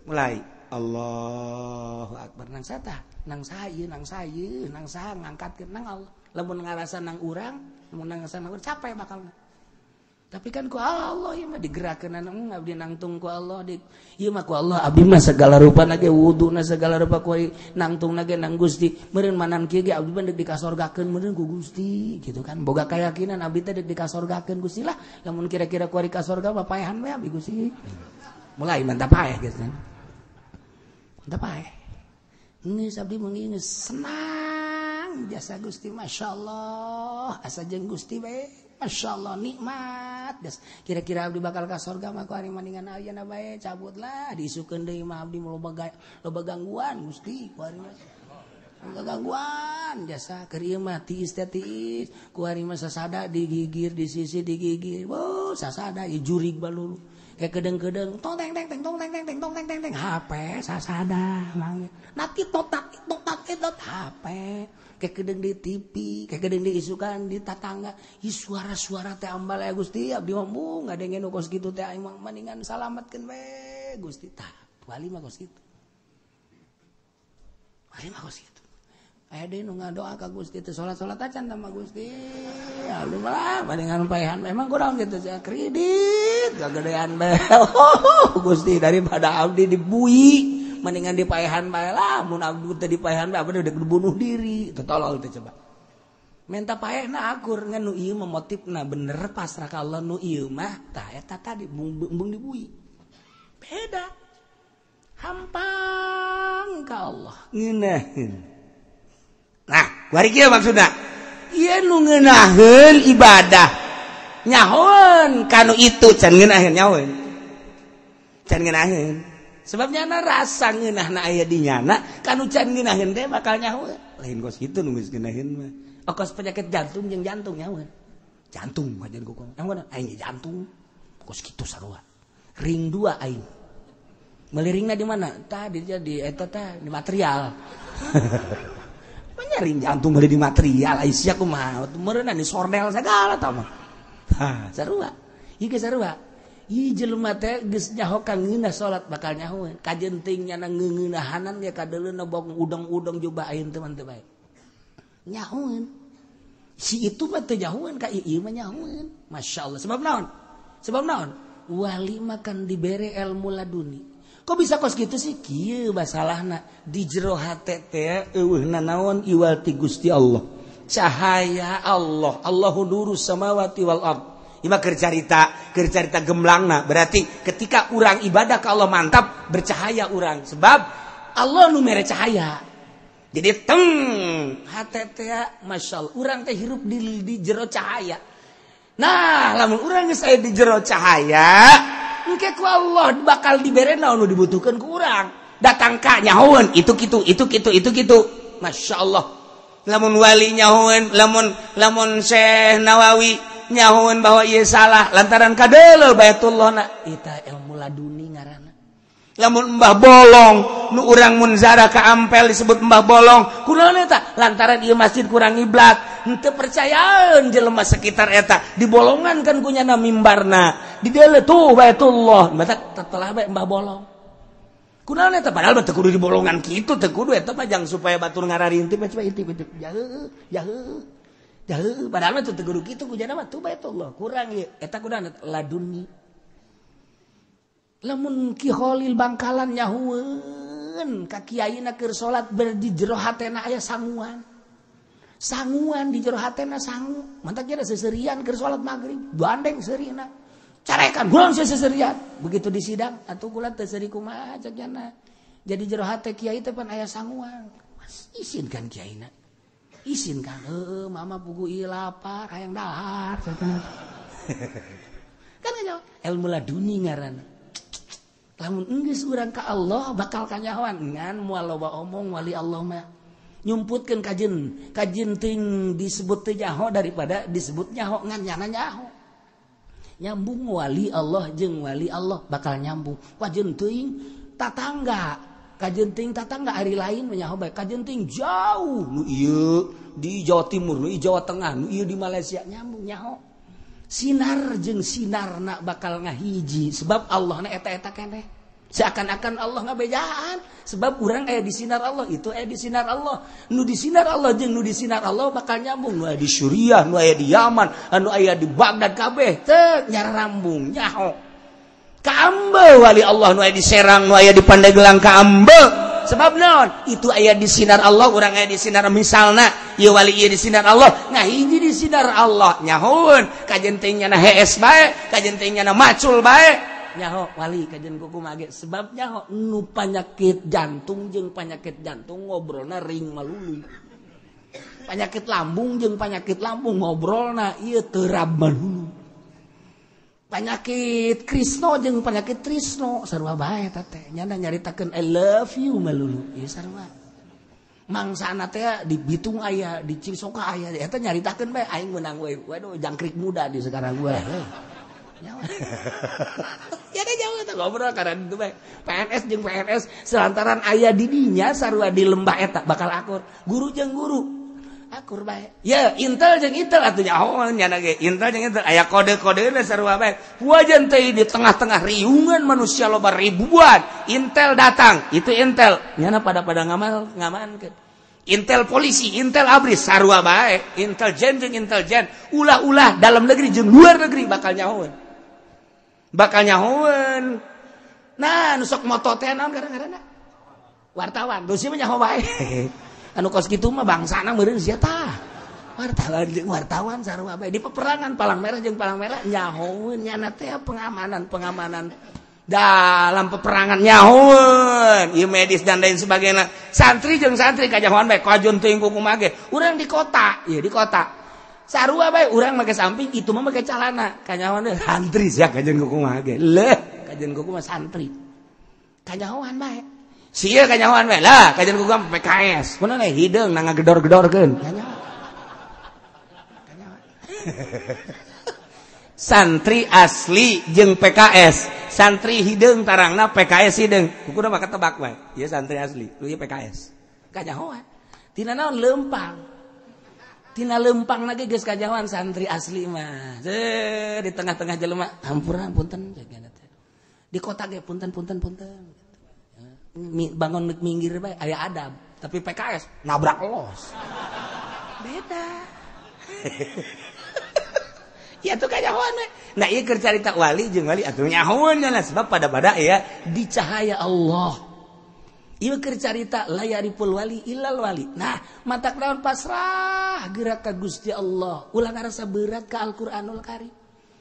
Mulai Allahu Akbar nang sata, nang saha ieu, nang saha ieu, nang saha ngangkatkeun nang Allah. Lamun ngarasa nang urang, lamun ngarasa nang urang capek bakalna. Tapi kan ku Allah ieu mah digerakkeun nang abdi nangtung ku Allah di ieu mah ku Allah abdi mah segala rupa ge wuduna segala rupa ku nangtung ge nang Gusti. Meureun manan kieu ge abdi mah deuk dikasorgakeun meureun ku Gusti gitu kan. Boga keyakinan abdi teh deuk dikasorgakeun Gusti lah. Lamun kira-kira ku ari ka sorga mah paehan we abdi Gusti. Mulai mantap paeh geus kan. Mantap paeh. Geus abdi mah geus senang jasa Gusti masyaallah asa jeung Gusti bae. Masya Allah nikmat des. Kira-kira abdi bakal ka sorga mah ku ari maningan ayeuna bae cabutlah diisukeun deui mah abdi loba gangguan Gusti ku ari mah loba gangguan jasa keur ieu mah tiis teh tiis ku ari mah sasada digigir di sisi digigir wow sasada ieu jurig balulu kayak kedeng-kedeng tong teng teng teng tong teng teng teng tong teng teng teng HP sasada manggil nati tot nati tot nati tot HP kayak kedeng di TV, kayak kedeng di isukan di tatangga, ih suara-suara teh ambal ya Gusti, abdi mah mung ngadengen kos kitu teh aing mah mendingan salametkeun we Gusti tah, wali mah kos kitu. Wali mah kos kitu. Aya deui nu ngadoa ka Gusti teh salat-salat acan tah mah Gusti. Aduh lah mendingan paehan memang kurang kitu sia kredit kagedean bae. Gusti daripada abdi dibui mendingan dipaehan bae lah mun abdi teh dipaehan bae abdi udah bunuh diri teu tolol teh coba menta paehna akur ngan nu ieu mah motifna bener pasrah ka Allah nu ieu mah tah eta tadi embung dibui beda hampang ka Allah ngeunaheun. Nah kuari kieu maksudna ieu nu ngeunaheun ibadah nyahoeun kanu itu can ngeunaheun nyahoeun can ngeunaheun. Sebabnya na rasa ngeunahna aya di nyana kanu can ngeunaheun teh bakal nyahoeun. Lain kos kitu nu geus ngeunaheun mah. Kos penyakit jantung jeung jantung nyahoeun. Jantung wajan ku kono. Nyahoeun aing ge jantung. Kos kitu sarua. Ring 2 aing. Meuli ringna di mana? Tah di jadi eta tah di material. Ring jantung meuli di material ai sia kumaha? Meureunna di sordel sagala tah mah. Hah, sarua. Ieu ge sarua. Ieu jelema teh geus nyaho ka ngeunah salat bakal nyahoeun. Kajeun teuing nyana ngeungeunahanan ge kadeuleuna bok udang-udang coba ayeuna teh mah teu bae. Nyahoeun. Si itu mah teu nyahoeun ka ieu mah nyahoeun. Masyaallah. Sebab naon? Sebab naon? Wali mah kan dibere ilmu laduni. Kok bisa kos kitu sih? Kieu masalahna di jero hate teh eueuhna naon iwal ti Gusti Allah. Cahaya Allah. Allahu nurus samawati wal ard. Ieu mah keur carita gemlangna. Berarti ketika urang ibadah ka Allah mantap, bercahaya urang. Sebab Allah nu mere cahaya. Jadi teng hate teh masyaallah urang teh hirup di jero cahaya. Nah, lamun urang geus aya di jero cahaya, engke ku Allah bakal dibere naon nu dibutuhkeun ku urang. Datang ka nyahoeun itu kitu, itu kitu, itu kitu. Masyaallah. Lamun wali nyahoeun, lamun Syekh Nawawi nyahoeun bahwa ieu salah lantaran kadeuleu Baitullah na eta ilmu laduni ngaranna. Lamun Mbah Bolong nu urang mun zara ka Ampel disebut Mbah Bolong, kunaon eta? Lantaran ieu masjid kurang ngiblat, henteu percayaan jelema sekitar eta, dibolongan kan ku nyana mimbarna. Di deuleu tuh Baitullah, mata telah bae Mbah Bolong. Kunaon eta? Padahal mah teu kudu dibolongan kitu, teu kudu eta mah jang supaya batur ngararinti mah coba intip intip. Jauh, jauh. Jauh, padahal mah teu kudu kitu ku nyana mah tuh Baitullah, kurang ieu. Eta kunaon laduni. Lamun Ki Kholil Bangkalan nyahueun ka kiaina keur salat di jero hatena aya sanguan. Sanguan di jero hatena sangu. Mantak kira seserian keur salat magrib, gandeng seurina. Carekan gulon seserian. Begitu di sidang atuh kula teu seuri kumaha cek jana. Jadi jero hate kiai teh pan aya sanguan. Isin kan kiaina. Isin kan heueuh mama pugu ieu lapar hayang dahar. Kan nyaho ilmu laduni ngaranna. Lamun enggeus urang ka Allah bakal kanyahoan ngan moal loba omong wali Allah mah nyumputkeun kajen teuing disebut teu nyaho daripada disebut nyaho ngan nyana nyaho. Nyambung wali Allah jeung wali Allah bakal nyambung. Kajen teuing tatangga, kajen teuing tatangga ari lain mah nyaho bae. Kajen teuing jauh nu ieu di Jawa Timur, nu ieu Jawa Tengah, nu ieu di Malaysia nyambung nyaho. Sinar jeung sinarna bakal ngahiji sebab Allah na eta-eta keneh. Seakan-akan Allah ngabejaan sebab urang aya di sinar Allah, itu aya di sinar Allah. Nu di sinar Allah jeung nu di sinar Allah bakal nyambung. Nu aya di Suriah, nu aya di Yaman, anu aya di Baghdad kabeh teu nyarambung nyaho. Kaambe wali Allah nu aya di Serang, nu aya di Pandeglang kaambe. Sebab naon? Itu aya di sinar Allah, urang aya di sinar misalna ieu wali ieu di sinar Allah, ngahiji di sinar Allah nyahoeun kajen teh nyana hees bae, kajen teh nyana macul bae. Nyaho wali kajen kumaha ge sebab nyaho nu panyakit jantung jeung panyakit jantung ngobrolna ring malulu. Panyakit lambung jeung panyakit lambung ngobrolna ieu terab malulu. Penyakit Krisno jeung penyakit Trisno sarua bae eta teh nyana nyaritakeun I love you malulu ieu sarua. Mangsana teh di Bitung aya, di Cisoka aya eta nyaritakeun bae aing meunang we. Waduh jangkrik muda di sekarang gue. Nyawa. Ya deh jauh eta ngobrol karena itu bae. PNS jeung PNS selantaran aya di dinya sarua di lembah eta bakal akur. Guru jeung guru akur bae. Ya Intel jeung Intel atuh nyaho nyana ge Intel jeung Intel aya kode-kodena sarua bae. Wajan teh di tengah-tengah riungan manusia loba ribuan. Intel datang, itu Intel. Nyana pada-pada ngamal ngamankeun. Intel polisi, Intel ABRI sarua bae. Intelijen jeung intelijen, ulah-ulah dalam negeri jeung luar negeri bakal nyahoeun. Bakal nyahoeun. Nah, nu sok moto teh naon gara-garana? Wartawan, dosi mah nyaho bae. Anu kos kitu mah bangsana meureun sia tah. Wartawan jeung wartawan sarua bae di peperangan palang merah jeung palang merah nyahoeun nyana teh pengamanan-pengamanan dalam peperangan nyahoeun ieu medis dan lain sebagainya. Santri jeung santri kanyahoan bae kajeun teuing kumaha ge. Urang di kota, ieu di kota. Sarua bae urang make samping itu mah make calana. Kanyahoan santri sia kajeun kumaha ge. Leuh, kajeun kumaha santri. Kanyahoan bae. Sia kanyahoan bae lah kajian kuku PKS kunaon we hideung na ngagedor-gedorkeun kanyahoan. Kanyahoan. Santri asli jeung PKS, santri hideung tarangna PKS hideung. Kuku mah ketebak bae. Ieu santri asli, lu ieu PKS. Kanyahoan. Tina naon leumpang. Tina leumpang lagi geus kanyahoan santri asli mah. Di tengah-tengah jelema hampura punten di kota ge punten punten punten. Bangun minggir bae aya adab, tapi PKS nabrak los. Beda. Ya tuh kanyahoan we. Nah ieu keur carita wali jeung wali atuh nyahoan nya sebab pada-pada ya di cahaya Allah. Ieu keur carita la yariful wali illal wali. Nah, matak naon pasrah Pasrah gerak ka Gusti Allah, ulah ngarasa berat ka Al-Qur'anul Karim.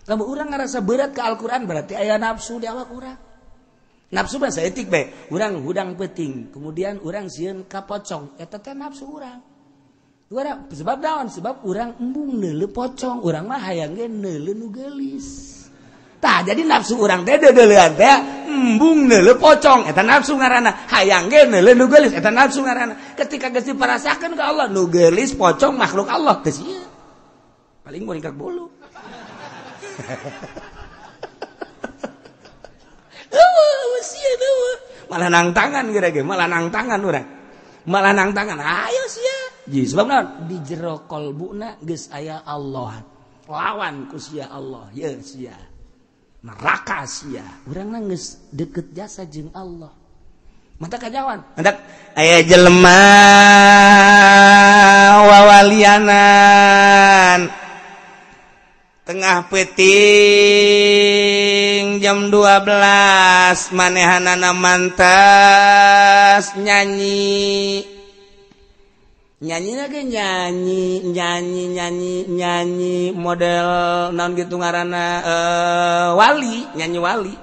Lamun urang ngarasa berat ka Al-Qur'an berarti aya nafsu di awak urang. Nafsu mah saeutik bae, urang hudang peuting, kemudian urang sieun ka pocong, eta teh nafsu urang. Urang sebab naon? Sebab urang embung neuleu pocong, urang mah hayang ge neuleu nu geulis. Tah jadi nafsu urang teh deudeulean teh embung neuleu pocong, eta nafsu ngaranna. Hayang ge neuleu nu geulis, eta nafsu ngaranna. Ketika geus diparasakeun ka Allah, nu geulis pocong makhluk Allah teh sieun. Paling muringkak bulu. Eueuh sieun eueuh. Malah nang tangan geura ge, malah nang tangan urang. Malah nang tangan, ayo sia. Ji sebab naon? Di jero kolbuna geus aya Allah. Lawan ku sia Allah, ye sia. Neraka sia. Urang mah geus deket jasa jeung Allah. Mata kajawan. Hendak aya jelema wawalianan tengah peuting jam 12 manehanana mantas nyanyi. Nyanyi lagi nyanyi nyanyi nyanyi nyanyi model naon gitu ngaranna wali, nyanyi wali.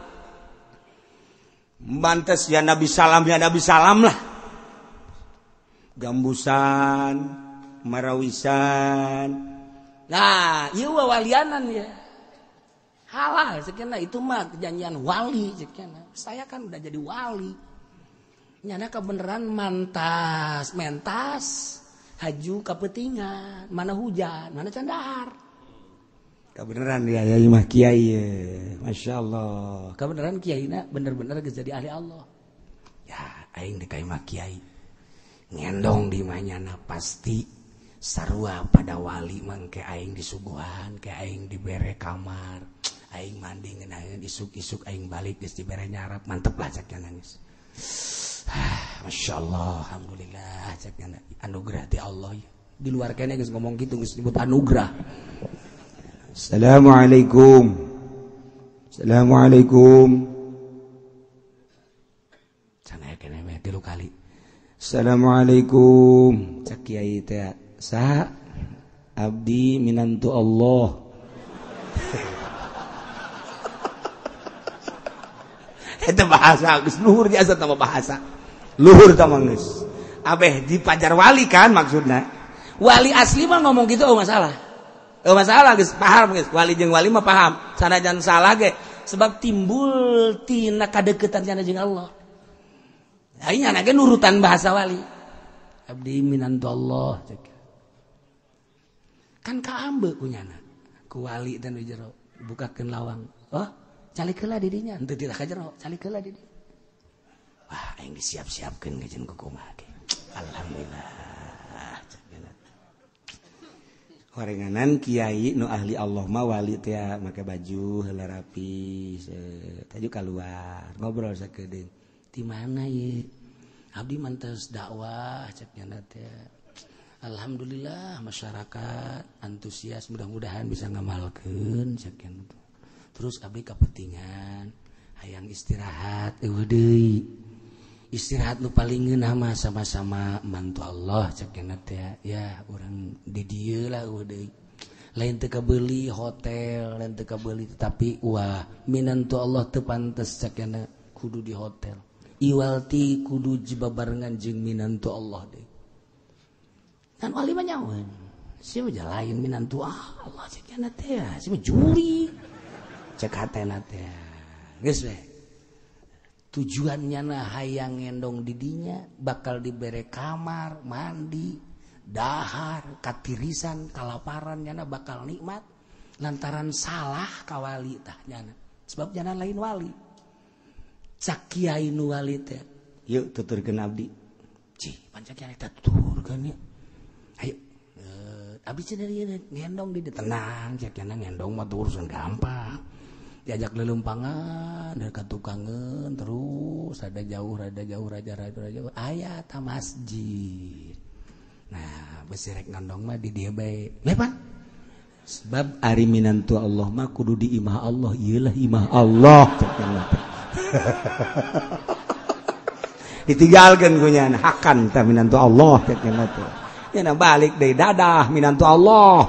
Mantas ya Nabi salam ya Nabi salam lah. Gambusan, marawisan. Nah, ieu wawalianan ya. Halal sekian itu mah perjanjian wali sekian. Saya kan udah jadi wali. Nyana kebeneran mantas, mentas. Haju kapetingan, mana hujan, mana candahar. Kebeneran dia ya mah kiai, Masya Allah. Kebeneran kiaina bener-bener geus jadi ahli Allah. Ya, aing deuk mah kiai. Ngendong di manyana pasti sarua pada wali mangke aing disuguhan, ke aing dibere kamar, aing mandi ngeunaheun isuk-isuk aing balik geus dibere nyarap, mantep lah cak nangis. Masya Allah, alhamdulillah, ceknya anugerah ti Allah. Di luar kene geus ngomong gitu geus disebut anugerah. Assalamualaikum. Assalamualaikum. Sana kene meh tilu kali. Assalamualaikum. Cek kiai teh sa abdi minantu Allah. Eta bahasa geus luhur jasa tama bahasa. Luhur tama geus. Abeh di pajar wali kan maksudna. Wali asli mah ngomong gitu oh masalah. Oh masalah geus paham geus. Wali jeung wali mah paham. Sanajan salah ge sebab timbul tina kadeukeutan nya jeung Allah. Aing nya ge nurutan bahasa wali. Abdi minantu Allah. Kan kaambe ku nyana. Ku wali teh nu jero bukakeun lawang. Oh, calik heula di dinya, henteu teu ka jero, calik heula di dinya. Wah, aing disiap-siapkeun ngajen ku kumaha ge. Alhamdulillah. Horenganan kiai nu ahli Allah mah wali teh make baju heula rapi, taju kaluar, ngobrol sakedeung. Di mana ye? Abdi mantes dakwah cek nyana teh. Alhamdulillah masyarakat antusias, mudah-mudahan bisa ngamalkeun cek nyana. Terus abdi kapentingan hayang istirahat eueuh deui. Istirahat nu paling ngeunah mah sama-sama mantu Allah cek nyana teh. Ya urang di dieu lah eueuh deui. Lain teu kabeuli hotel, lain teu kabeuli tetapi wah minantu Allah teu pantes cek nyana kudu di hotel. Iwalti kudu jibabarengan jeung minantu Allah deui. Kan wali mah nyaweun. Sia mah lain minantu Allah cek nyana teh. Sia mah juri. Cek hatena teh. Geus we. Tujuannya na hayang ngendong didinya bakal dibere kamar, mandi, dahar, katirisan, kalaparan nyana bakal nikmat lantaran salah ka wali tah nyana. Sebab nyana lain wali. Cak kiai nu wali teh. Yuk tuturkeun abdi. Cih, pancak kiai teh tuturkeun ya. Ayo. Abdi cenah ngendong di tenang, cek nyana ngendong mah urusan gampang. Diajak lelumpangan dari tukangan terus ada jauh rada jauh raja raja raja aya ta masjid. Nah besi rek ngendong mah di dieu bae lepan sebab ari minantu Allah mah kudu di imah Allah, ieulah imah Allah. Ditinggalkeun ku nyana hakan ta minantu Allah cek nyana teh. Nya balik deui dadah minantu Allah.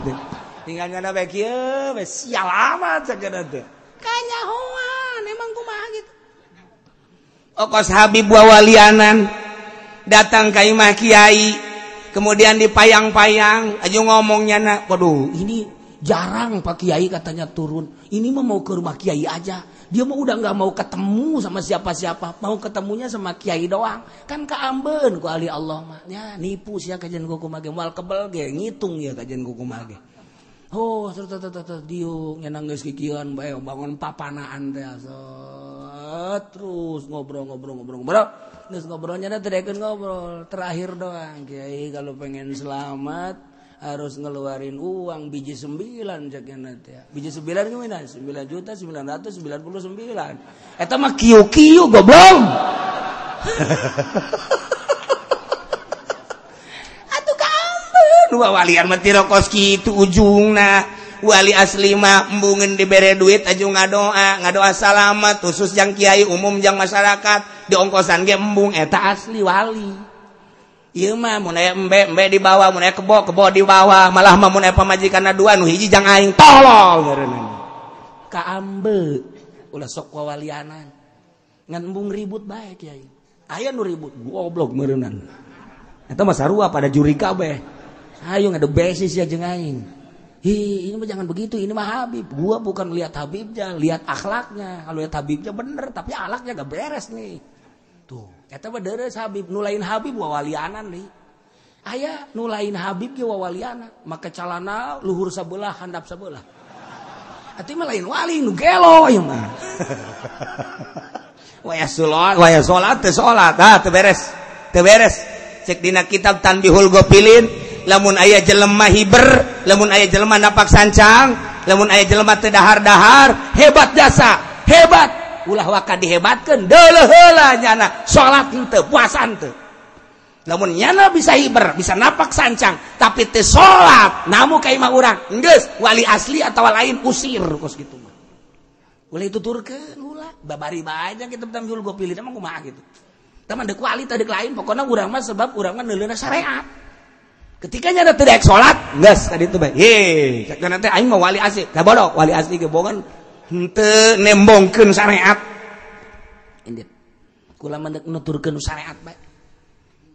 Tinggal nyana bae kieu we sial amat sagana teh. Kanyahoan emang kumaha gitu. Okos Habib wawalianan datang ka imah kiai, kemudian dipayang-payang aju ngomongnya na, waduh ini jarang Pak Kiai katanya turun. Ini mah mau ke rumah kiai aja. Dia mah udah nggak mau ketemu sama siapa-siapa, mau ketemunya sama kiai doang. Kan kaambeun ku ahli Allah mah. Ya nipu sia kajian kuku mage moal kebel ge ngitung ya kajian kuku mage. Oh, terus diuk nyenang geus kikieuan bae bangun papanaan teh terus ngobrol. Geus ngobrolnya teh daekeun ngobrol. Terakhir doang kiai kalau pengen selamat harus ngeluarin uang biji 9 cekna teh. Biji 9 gimana? 9.999.000. Eta mah kieu-kieu goblok. Atuh kaambeun walian mah teu kos kitu ujungna. Wali asli mah embungeun dibere duit aju ngadoa, ngadoa salamat khusus jang kiai umum jang masyarakat diongkosan ge embung eta asli wali. Ieu mah mun aya embe embe dibawa, mun aya kebo kebo dibawa, malah mah mun aya pamajikanna dua nu hiji jang aing tolol ngaranna. Kaambe ulah sok wawalianan. Ngan embung ribut bae kiai. Aya nu ribut goblok meureunnan. Eta mah sarua pada juri kabeh. Ayo ngadu besis ya jeung aing. Hi, ini mah jangan begitu, ini mah Habib. Gua bukan lihat Habibnya, lihat akhlaknya. Kalau lihat Habibnya bener, tapi akhlaknya gak beres nih. Tuh, eta mah deres Habib, nu lain Habib wawalianan nih. Aya nu lain Habib ge wawalianan, make calana luhur sabelah handap sabelah. Atuh mah lain wali nu gelo ieu mah. Waya salat teu salat, ah teu beres. Teu beres. Cek dina kitab Tanbihul Ghafilin, lamun aya jelema hiber, lamun aya jelema napak sancang, lamun aya jelema teu dahar-dahar, hebat jasa, hebat. Ulah waka dihebatkeun deuleuh heula nyana salat henteu puasa henteu. Lamun nyana bisa hiber, bisa napak sancang, tapi teu salat, namu ka imah urang, geus wali asli atawa lain usir kos kitu mah. Ulah dituturkeun ulah, babari bae nya kitu Tanbihul Ghafilin mah kumaha kitu. Tah mah deuk wali teh deuk lain, pokona urang mah sebab urang mah neuleuna syariat. Ketika nyana teu daek salat, geus tadi teh bae. Heh, cek teh aing mah wali asli, ka bodoh wali asli ge bogan henteu nembongkeun syariat. Indit. Kula mah nuturkeun syariat bae.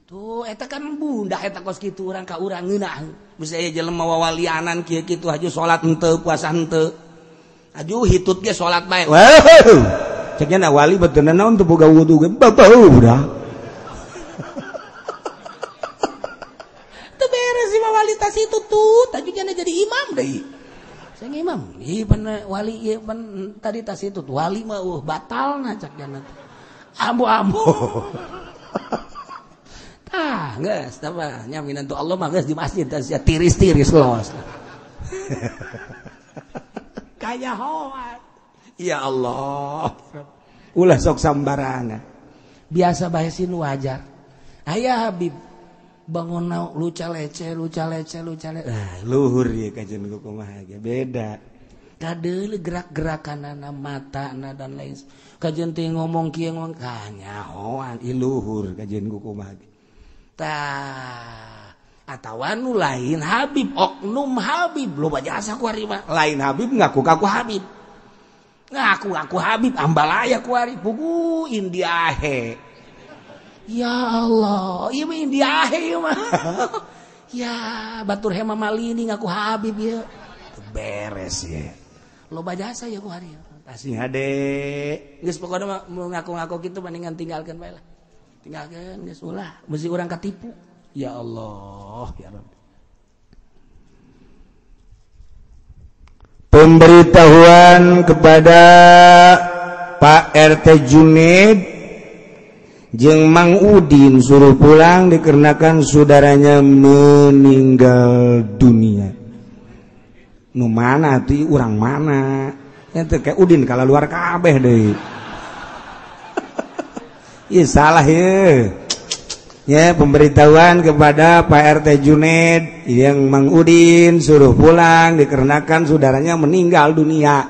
Tuh eta kan bunda eta kos kitu urang ka urang ngeunah. Bisa aya jelema wawalianan kieu kitu haju salat henteu, puasa henteu. Aju hitut ge salat bae. Wah. Cek nya wali beteuna naon teu boga wudu ge babau budak. Teu beres si wali tas itu tuh, taju nya jadi imam deui. Saya imam, ih pan wali ieu pan tadi tas itu wali mah batal na cak jana. Ambo-ambo. Tah, geus tah mah nya minantu Allah mah geus di masjid tas ya tiris-tiris los. Kanyahoan. Ya Allah. Ulah sok sambarangan. Biasa bae sin wajar. Aya Habib bangun luca lece. Ah, luhur ya kajian kumaha ge beda. Kadeuleu gerak-gerakanana matana dan lain. Kajian teh ngomong kieu ngomong kanyahoan iluhur kajian kumaha ge. Tah, atawa nu lain Habib, oknum Habib loba jasa ku ari mah. Lain Habib ngaku-ngaku Habib. Ngaku-ngaku Habib ambalaya ku ari pugu Indiahe. Ya Allah, ieu mah Indiahe ieu mah. Ya, batur hema malini ngaku Habib ieu. Beres ya. Loba jasa ya ku hari. Tasih hade. Geus pokona mah ngaku-ngaku kitu mendingan tinggalkeun bae lah. Tinggalkeun geus ulah, mesti urang katipu. Ya Allah, ya Rabbi. Pemberitahuan kepada Pak RT Juned jeung Mang Udin suruh pulang dikarenakan saudaranya meninggal dunia. Nu mana tuh urang mana? Nya teh kayak Udin kala luar kabeh deui. Ih salah ye. Ya, pemberitahuan kepada Pak RT Juned yang Mang Udin suruh pulang dikarenakan saudaranya meninggal dunia.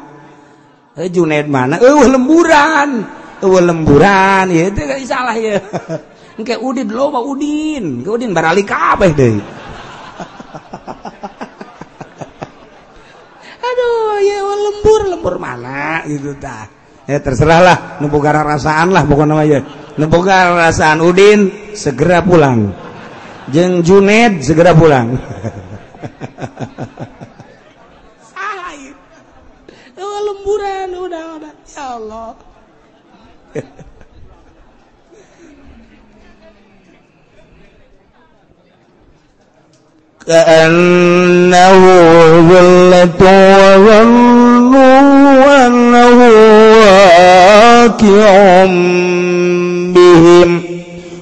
Juned mana? Eueuh lemburan. Eueuh lemburan ya itu salah ya. Engke Udin loba Udin, Udin barali kabeh deui. lembur, lembur mana gitu tah. Ya terserah lah, nu boga rasaan lah pokona mah ye. Nu boga rasaan Udin segera pulang. Jeung Juned segera pulang. Saha ieu? Lemburan udah ya Allah. Ka'annahu dhillatu wa dhannu annahu waqi'un bihim.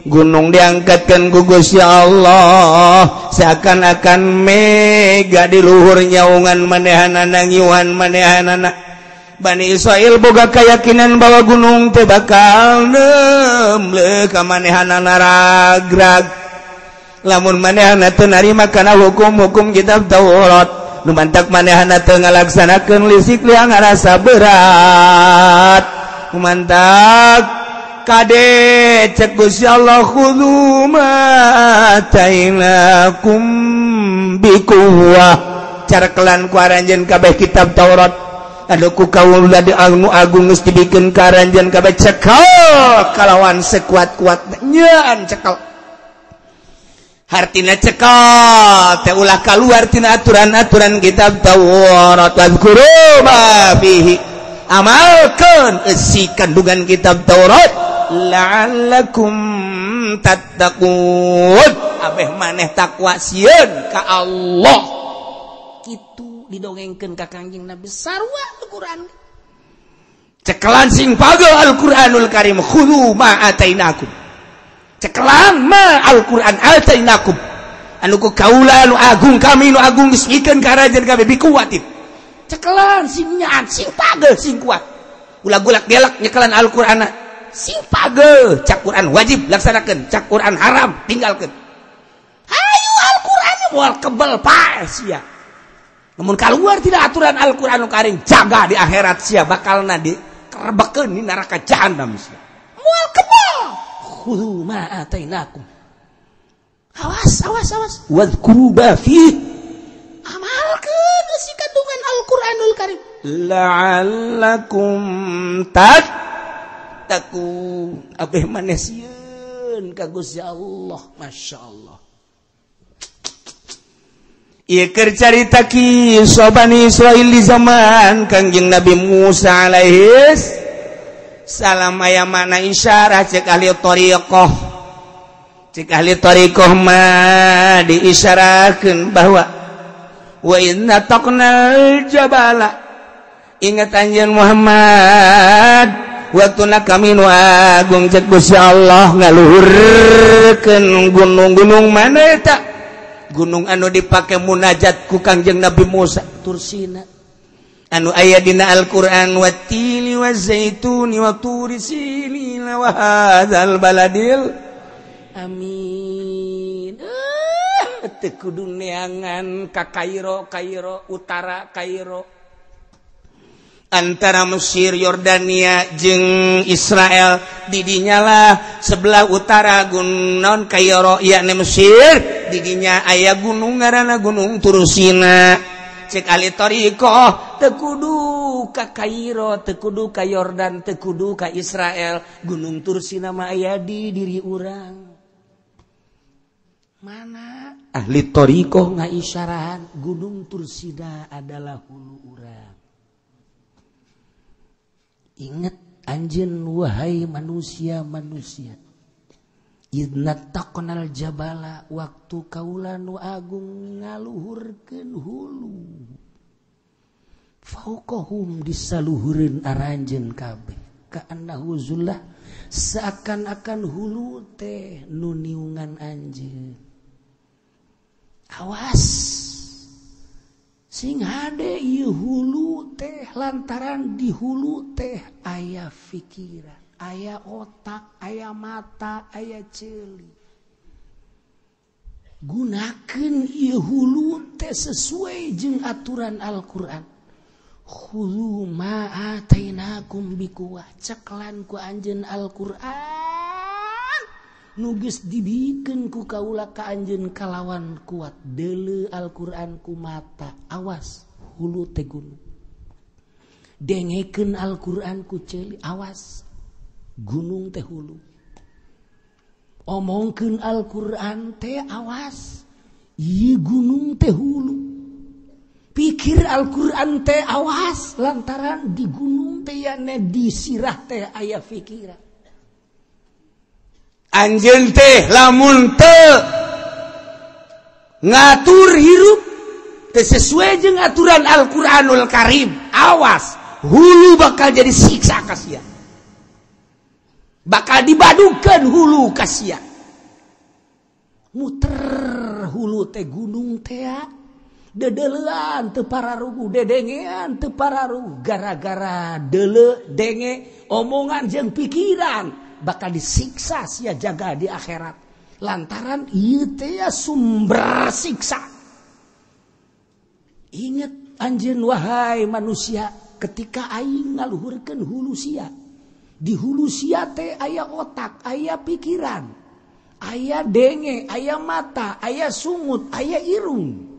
Gunung diangkatkan ku Gusti Allah seakan-akan mega di luhur nyaungan manehanana ngiuhan manehanana. Bani Israel boga keyakinan bahwa gunung teh bakal nemle ka manehanana ragrag. Lamun manehna teu narima kana hukum-hukum kitab Taurat, nu mantak manehna teu ngalaksanakeun lisik liang ngarasa berat. Nu mantak kade cek Gusti Allah khudzu ma atainakum biquwwah. Carkelan ku aranjeun kabeh kitab Taurat anu ku kaula di anu agung geus dibikeun ka aranjeun kabeh cekel kalawan sekuat-kuatna nyaan cekel. Hartina cekal teh ulah kaluar tina aturan-aturan kitab Taurat. Wazkuru ma fihi, amalkeun eusi kandungan kitab Taurat la'allakum tattaqun. Abeh maneh takwa sieun ka Allah. Kitu didongengkeun ka Kangjeng Nabi sarua Al-Qur'an. Cekelan sing pageuh Al-Qur'anul Karim, khudhu ma atainakum. Cekelan ma Al-Qur'an atainakum. Anu ku kaula anu agung kami nu agung geus mikeun ka rajan kami bikuatin. Cekelan sing nyaan sing pageuh sing kuat. Ulah gulak gelak nyekelan Al-Qur'an sing pageuh. Cak Qur'an wajib laksanakeun, cak Qur'an haram tinggalkeun. Hayu Al-Qur'an moal kebel pae sia. Namun keluar tidak aturan Al-Qur'anul Karim, jaga di akhirat sia bakalna dikerebekeun di neraka jahanam sia. Moal kebel. Khudhu ma atainakum. Awas, awas, awas. Wadhkuru ma fihi. Amalkeun eusi kandungan Al-Qur'anul Karim. La'allakum tattaqun. Abeh maneh sieun ka Gusti Allah, masyaallah. Ieu keur carita kisah Bani Israil di zaman Kangjeng Nabi Musa alaihis salam. Aya mana isyarah cek ahli thariqah. Cek ahli thariqah mah diisyarahkeun bahwa wa inna taqnal jabala. Ingat anjeun Muhammad waktuna kami nu agung cek Gusti Allah ngaluhurkeun gunung-gunung mana eta? Gunung anu dipake munajat ku Kangjeng Nabi Musa Tursina. Anu aya dina Al-Qur'an watini wazaituni wa turi sinina wa hadzal baladil amin. Teu kudu neangan ka Kairo, Kairo utara Kairo. Antara Mesir, Yordania jeung Israel didinya lah sebelah utara gunung Kairo yakni Mesir, didinya aya gunung ngaranna Gunung Tursina. Cek ahli thariqah teu kudu ka Kairo, teu kudu ka Yordan, teu kudu ka Israel, Gunung Tursina mah aya di diri urang. Mana ahli thariqah ngaisyarahan Gunung Tursina adalah hulu urang. Ingat anjeun wahai manusia-manusia, idna taqnal jabala, waktu kaula nu agung ngaluhurkeun hulu, fauqahum disaluhureun aranjeun kabeh, ka'annahu zullah, seakan-akan hulu teh nu niungan anjeun. Awas sing hade ieu hulu teh, lantaran di hulu teh aya pikiran, aya otak, aya mata, aya ceuli. Gunakeun ieu hulu teh sesuai jeung aturan Al-Qur'an. Khudhu ma atainakum biquwah, ceklan ku anjeun Al-Qur'an nu geus dibikeun ku kaula ka anjeun kalawan kuat. Deuleu Al-Qur'an ku mata, awas hulu teh gunung. Dengekeun Al-Qur'an ku ceuli, awas gunung teh hulu. Omongkeun Al-Qur'an teh awas ieu gunung teh hulu. Pikir Al-Qur'an teh awas lantaran di gunung teh yane di sirah teh aya pikiran. Anjeun teh lamun teu ngatur hirup teu sesuai jeung aturan Al-Qur'anul Karim, awas hulu bakal jadi siksa ka sia. Bakal dibadukeun hulu ka sia. Muter hulu teh gunung teh dedelean teu pararugu, dedengean teu pararugu, gara-gara deule denge omongan jeung pikiran bakal disiksa sia jaga di akhirat lantaran ieu teh sumber siksa. Ingat anjeun wahai manusia, ketika aing ngaluhurkeun hulu sia, di hulu sia teh aya otak, aya pikiran, aya denge, aya mata, aya sungut, aya irung.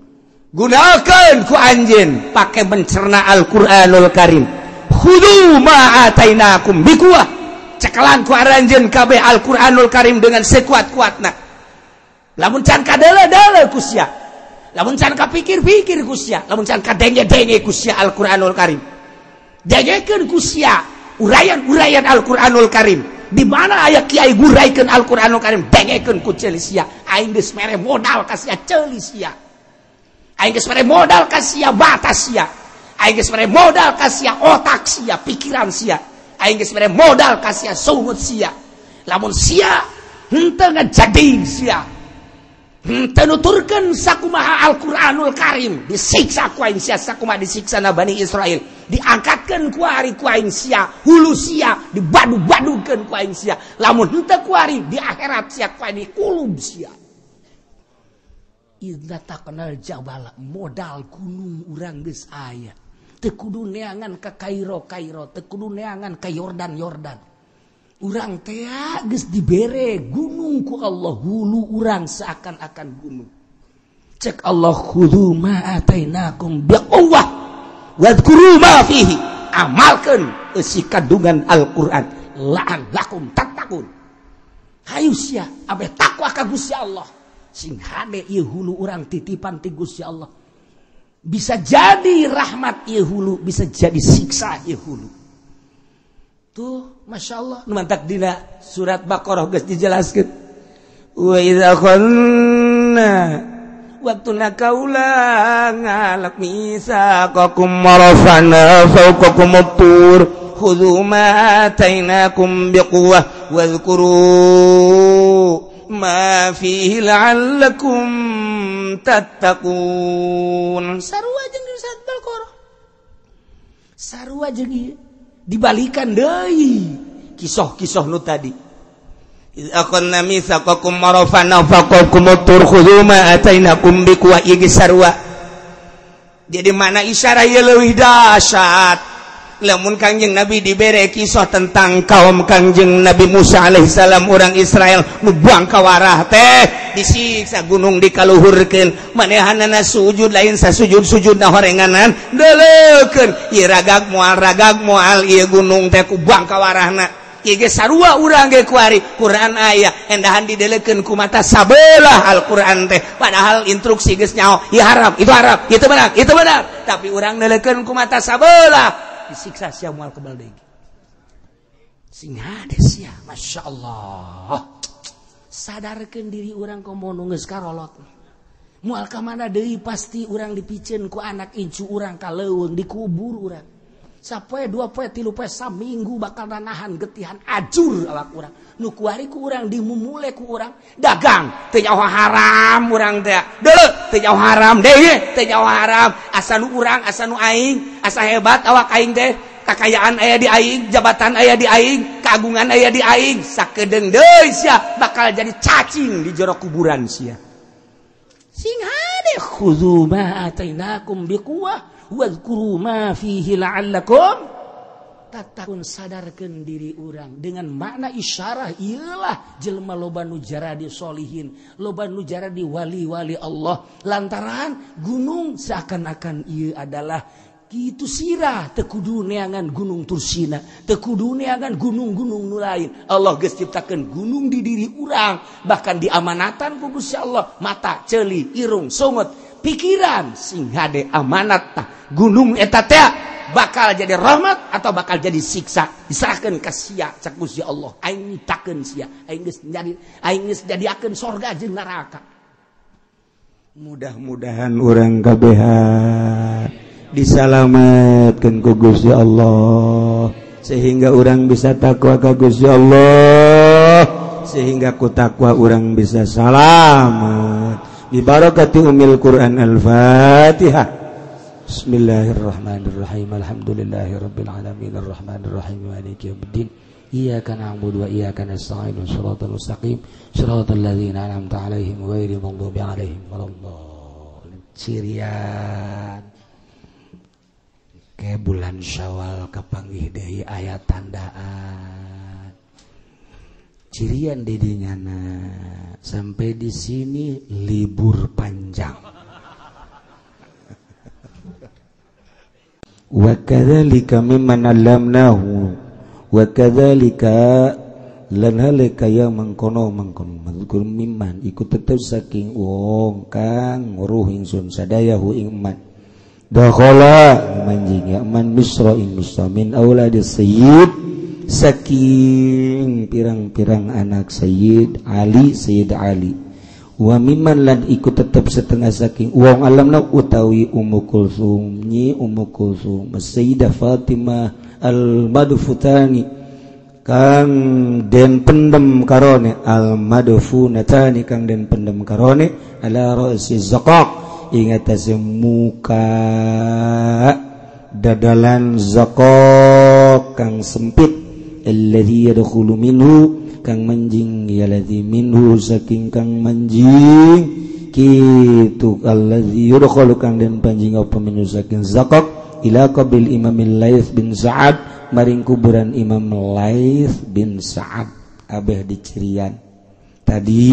Gunakan ku anjeun pake mencerna Al-Qur'anul Karim. Khudhu ma atainakum biquwah. Cekelan ku aranjeun kabeh Al-Qur'anul Karim dengan sekuat-kuatna. Lamun can kadeule-deule ku sia. Lamun can kapikir-pikir ku sia, lamun can kadenge-denge ku sia Al-Qur'anul Karim. Dengekeun ku sia uraian-uraian Al-Qur'anul Karim. Di mana aya kiai nguraikeun Al-Qur'anul Karim, dengekeun ku ceuli sia. Aing geus mere modal ka sia ceuli sia. Aing geus mere modal ka sia batas sia. Aing geus mere modal ka sia otak sia, pikiran sia. Aing geus mere modal ka sia sungut sia. Lamun sia henteu ngajading sia, henteu nuturkeun sakumaha Al-Qur'anul Karim, disiksa ku aing sia sakumaha disiksa na Bani Israil. Diangkatkeun ku ari ku aing sia, hulu sia dibadu-badukeun ku aing sia. Lamun henteu ku ari di akhirat sia ku aing dikulub sia. Inna taknal jabala, modal gunung urang geus aya. Teu kudu neangan ka Kairo Kairo, teu kudu neangan ka Yordan Yordan. Urang teh geus dibere gunung ku Allah, hulu urang seakan-akan gunung. Cek Allah, khudhu ma atainakum biquwwah wadhkuru ma fihi. Amalkeun eusi kandungan Al-Qur'an, la'allakum tattaqun. Hayu sia abeh takwa ka Gusti Allah. Sing hade ieu hulu urang titipan ti Gusti Allah. Bisa jadi rahmat ieu hulu, bisa jadi siksa ieu hulu. Tuh, Masya Allah. Nu mantak dina surat Baqarah geus dijelaskeun. Wa idza khanna waktuna kaula ngalak misaqakum marafana fawqakum tur khudhu ma atainakum biquwwah wadhkuru ma fihi la'allakum tattaqun. Sarua jeung di surat Baqarah. Sarua jeung ieu dibalikan deui kisah-kisah nu tadi. Akhadna mitsaqakum marafana faqakum tur khudhu ma atainakum biquwwah ieu sarua. Jadi mana isyarah ieu leuwih dahsyat. Lamun Kangjeng Nabi dibere kisah tentang kaum Kangjeng Nabi Musa alaihissalam orang Israel nu buang kawarah teh disiksa gunung dikaluhurkeun, manehanana sujud lain sasujud-sujudna horenganan deuleukeun ieu ragag moal ieu gunung teh ku buang kawarahna. Ieu ge sarua urang ge kuari Quran aya endahan didelekeun ku mata sabelah Al-Qur'an teh, padahal instruksi geus nyaho ieu haram itu haram itu benar itu benar, tapi urang neuleukeun ku mata sabelah disiksa sia moal kebal deui. Sing hade sia, Masya Allah. Sadarkeun diri urang komo nu geus karolot. Moal ka mana deui pasti urang dipiceun ku anak incu urang ka leuweung dikubur urang. Sapoe dua poe tilu poe saminggu bakal nanahan getihan ajur awak urang. Nu kuari ku urang dimumule ku urang dagang teu nyaho haram urang teh. Deuleu teu nyaho haram deui teu nyaho haram. Asa nu urang asa nu aing, asa hebat awak aing teh. Kakayaan aya di aing, jabatan aya di aing, keagungan aya di aing. Sakedeung deui sia bakal jadi cacing di jero kuburan sia. Sing hade khudzu ma atainakum biquwah wadhkuru ma fihi la'allakum tattaqun. Sadarkeun diri urang dengan makna isyarah ieulah jelema loba nu jaradi solihin, loba nu jaradi wali-wali Allah, lantaran gunung seakan-akan ieu adalah Kitu sirah teu kudu neangan gunung Tursina, teu kudu neangan gunung-gunung nu lain. Allah geus ciptakeun gunung di diri urang, bahkan diamanatan ku Gusti Allah, mata, ceuli, irung, sungut, pikiran sing hade amanat tah. Gunung eta teh bakal jadi rahmat atau bakal jadi siksa, diserahkeun ka sia cak Gusti Allah. Aing nyiptakeun sia, aing geus jadi, aing geus jadiakeun sorga jeung neraka. Mudah-mudahan urang kabehan disalamatkan ku Gusti Allah sehingga orang bisa takwa ka Gusti Allah, sehingga ku takwa orang bisa salamat. Bi barakati umil Quran. Al-Fatihah. Bismillahirrahmanirrahim. Alhamdulillahirabbil alamin arrahmanirrahim maliki yaumiddin. Iyyaka na'budu wa iyyaka nasta'in shiratal mustaqim shiratal ladzina an'amta 'alaihim ghairil maghdubi 'alaihim waladdallin. Cirian ke bulan Syawal kapanggih deui aya tandaan. Cirian didinyana sampai di sini libur panjang. Wa kadzalika mimman 'allamnahu wa kadzalika lan halika ya mangkono mangkono mazkur mimman iku tetep saking wong kang nguruh ingsun sadayahu ing man dakhala manjing ya man misra ing misra min auladi sayyid saking pirang-pirang anak Sayyid Ali, Sayyid Ali. Wa mimman lan iku tetep setengah saking wong alamna utawi Ummu Kulsum, nyi Ummu Kulsum, Sayyidah Fatimah al-Madfutani kang den pendem karone, al-madfunatani kang den pendem karone ala ra'si zaqaq ing atase muka dadalan zaqaq kang sempit, alladzi yadkhulu minhu kang manjing ya ladzi minhu saking kang manjing kitu alladzi yadkhulu kang den panjing apa minhu saking zaqaq ila qabil Imam Laits bin Sa'ad maring kuburan Imam Laits bin Sa'ad. Abeh dicirian tadi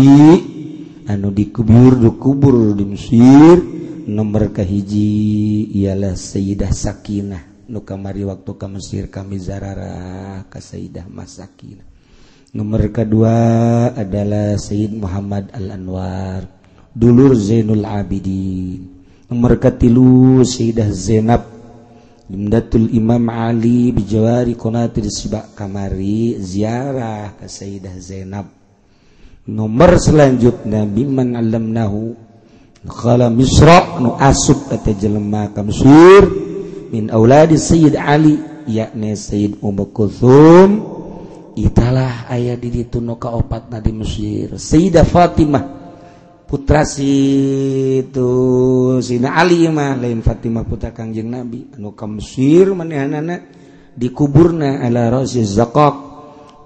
anu dikubur dikubur di Mesir nomor kahiji ialah Sayyidah Sakinah nu kamari waktu ka Mesir kami zararah ka Sayyidah Masakinah. Nomor kedua adalah Sayyid Muhammad Al-Anwar dulur Zainul Abidin. Nomor katilu Sayyidah Zainab Imdatul Imam Ali bijawari qonatir sibak kamari ziarah ka Sayyidah Zainab. Nomor selanjutnya biman alamnahu khala Misra nu asup eta jelema ka Mesir min auladi Sayyid Ali yakni Sayyid Ummu Kulthum. Italah aya di ditu nu kaopatna di Mesir Sayyidah Fatimah putra si itu Sina Ali mah lain Fatimah putra Kangjeng Nabi anu ka Mesir manehanana dikuburna ala ra'si zaqaq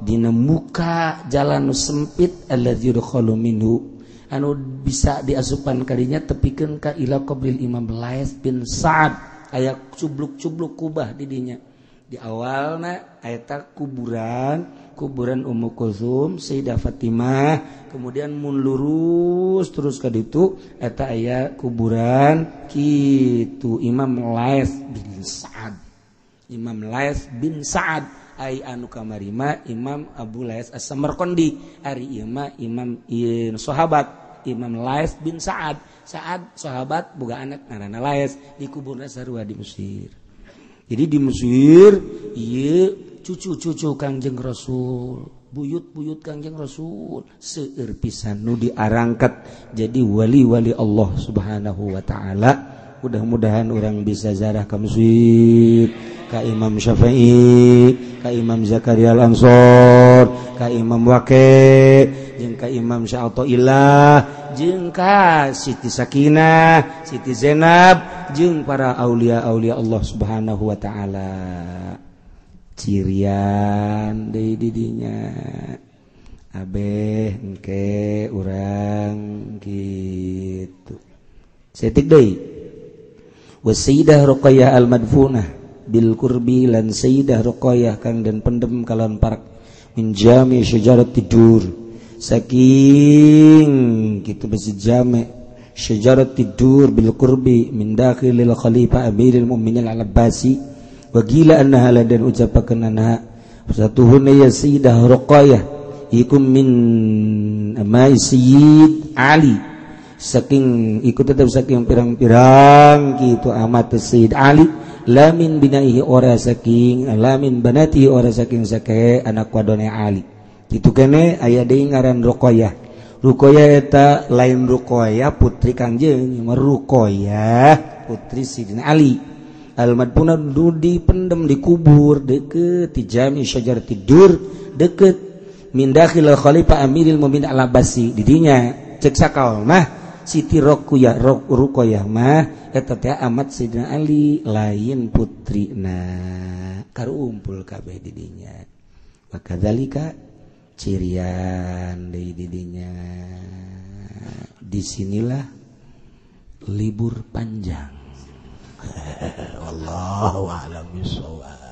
dina muka jalan nu sempit alladzi yudkhalu minhu anu bisa diasupan kadinya tepikeun ka ila qabril Imam Laits bin Sa'ad. Aya cubluk-cubluk kubah di dinya di awalna eta kuburan kuburan Ummu Kulsum Sayyidah Fatimah, kemudian mun lurus terus ka ditu eta aya kuburan kitu Imam Laits bin Sa'ad. Imam Laits bin Sa'ad ai anu kamari mah Imam Abu Laits As-Samarqandi, ari ieu mah imam ieu sahabat Imam Laits bin Sa'ad. Sa'ad sahabat boga anak ngaranna Laits dikuburna sarua di Mesir. Jadi di Mesir ieu cucu-cucu Kangjeng Rasul, buyut-buyut Kangjeng Rasul seueur pisan nu diarangkat jadi wali-wali Allah Subhanahu wa taala. Mudah-mudahan orang bisa zarah ka Mesir, ka Imam Syafi'i, ka Imam Zakaria Al-Ansor, ka Imam Waqi, jeung ka Imam Sya'athaillah, jeung ka Siti Sakinah, Siti Zainab, jeung para aulia-aulia Allah Subhanahu wa taala. Cirian deui di dinya. Abeh engke urang kitu. Setik deui. Wa Sayyidah Ruqayyah al-Madfunah bil qurbi lan Sayyidah Ruqayyah kang den pendem kalawan parak min jami syajarat tidur saking kitu besi jame syajarat tidur bil qurbi min dakhilil khalifah amiril mu'minin al-Abbasi wa gila annaha ladan ucapakeun anha satuhunna ya Sayyidah Ruqayyah ikum min amai Sayyid Ali saking iku tetep saking pirang-pirang kitu amat Sayyid Ali lamin binaihi ora saking lamin banatihi ora saking sake anak wadone Ali kitu kene aya deui ngaran Ruqayyah. Ruqayyah eta lain Ruqayyah putri Kangjeng, Ruqayyah putri Sidina Ali al-madfuna dipendem dikubur deket di jami syajar tidur deket min dakhil khalifah amiril mu'minin al-Abbasi didinya cek sakaol mah Siti Ruqayyah Ruqayyah mah eta teh amat Sidina Ali lain putrina karumpul kabeh didinya. Wa kadzalika cirian deui didinya. Disinilah libur panjang. Wallahu a'lam bishawab.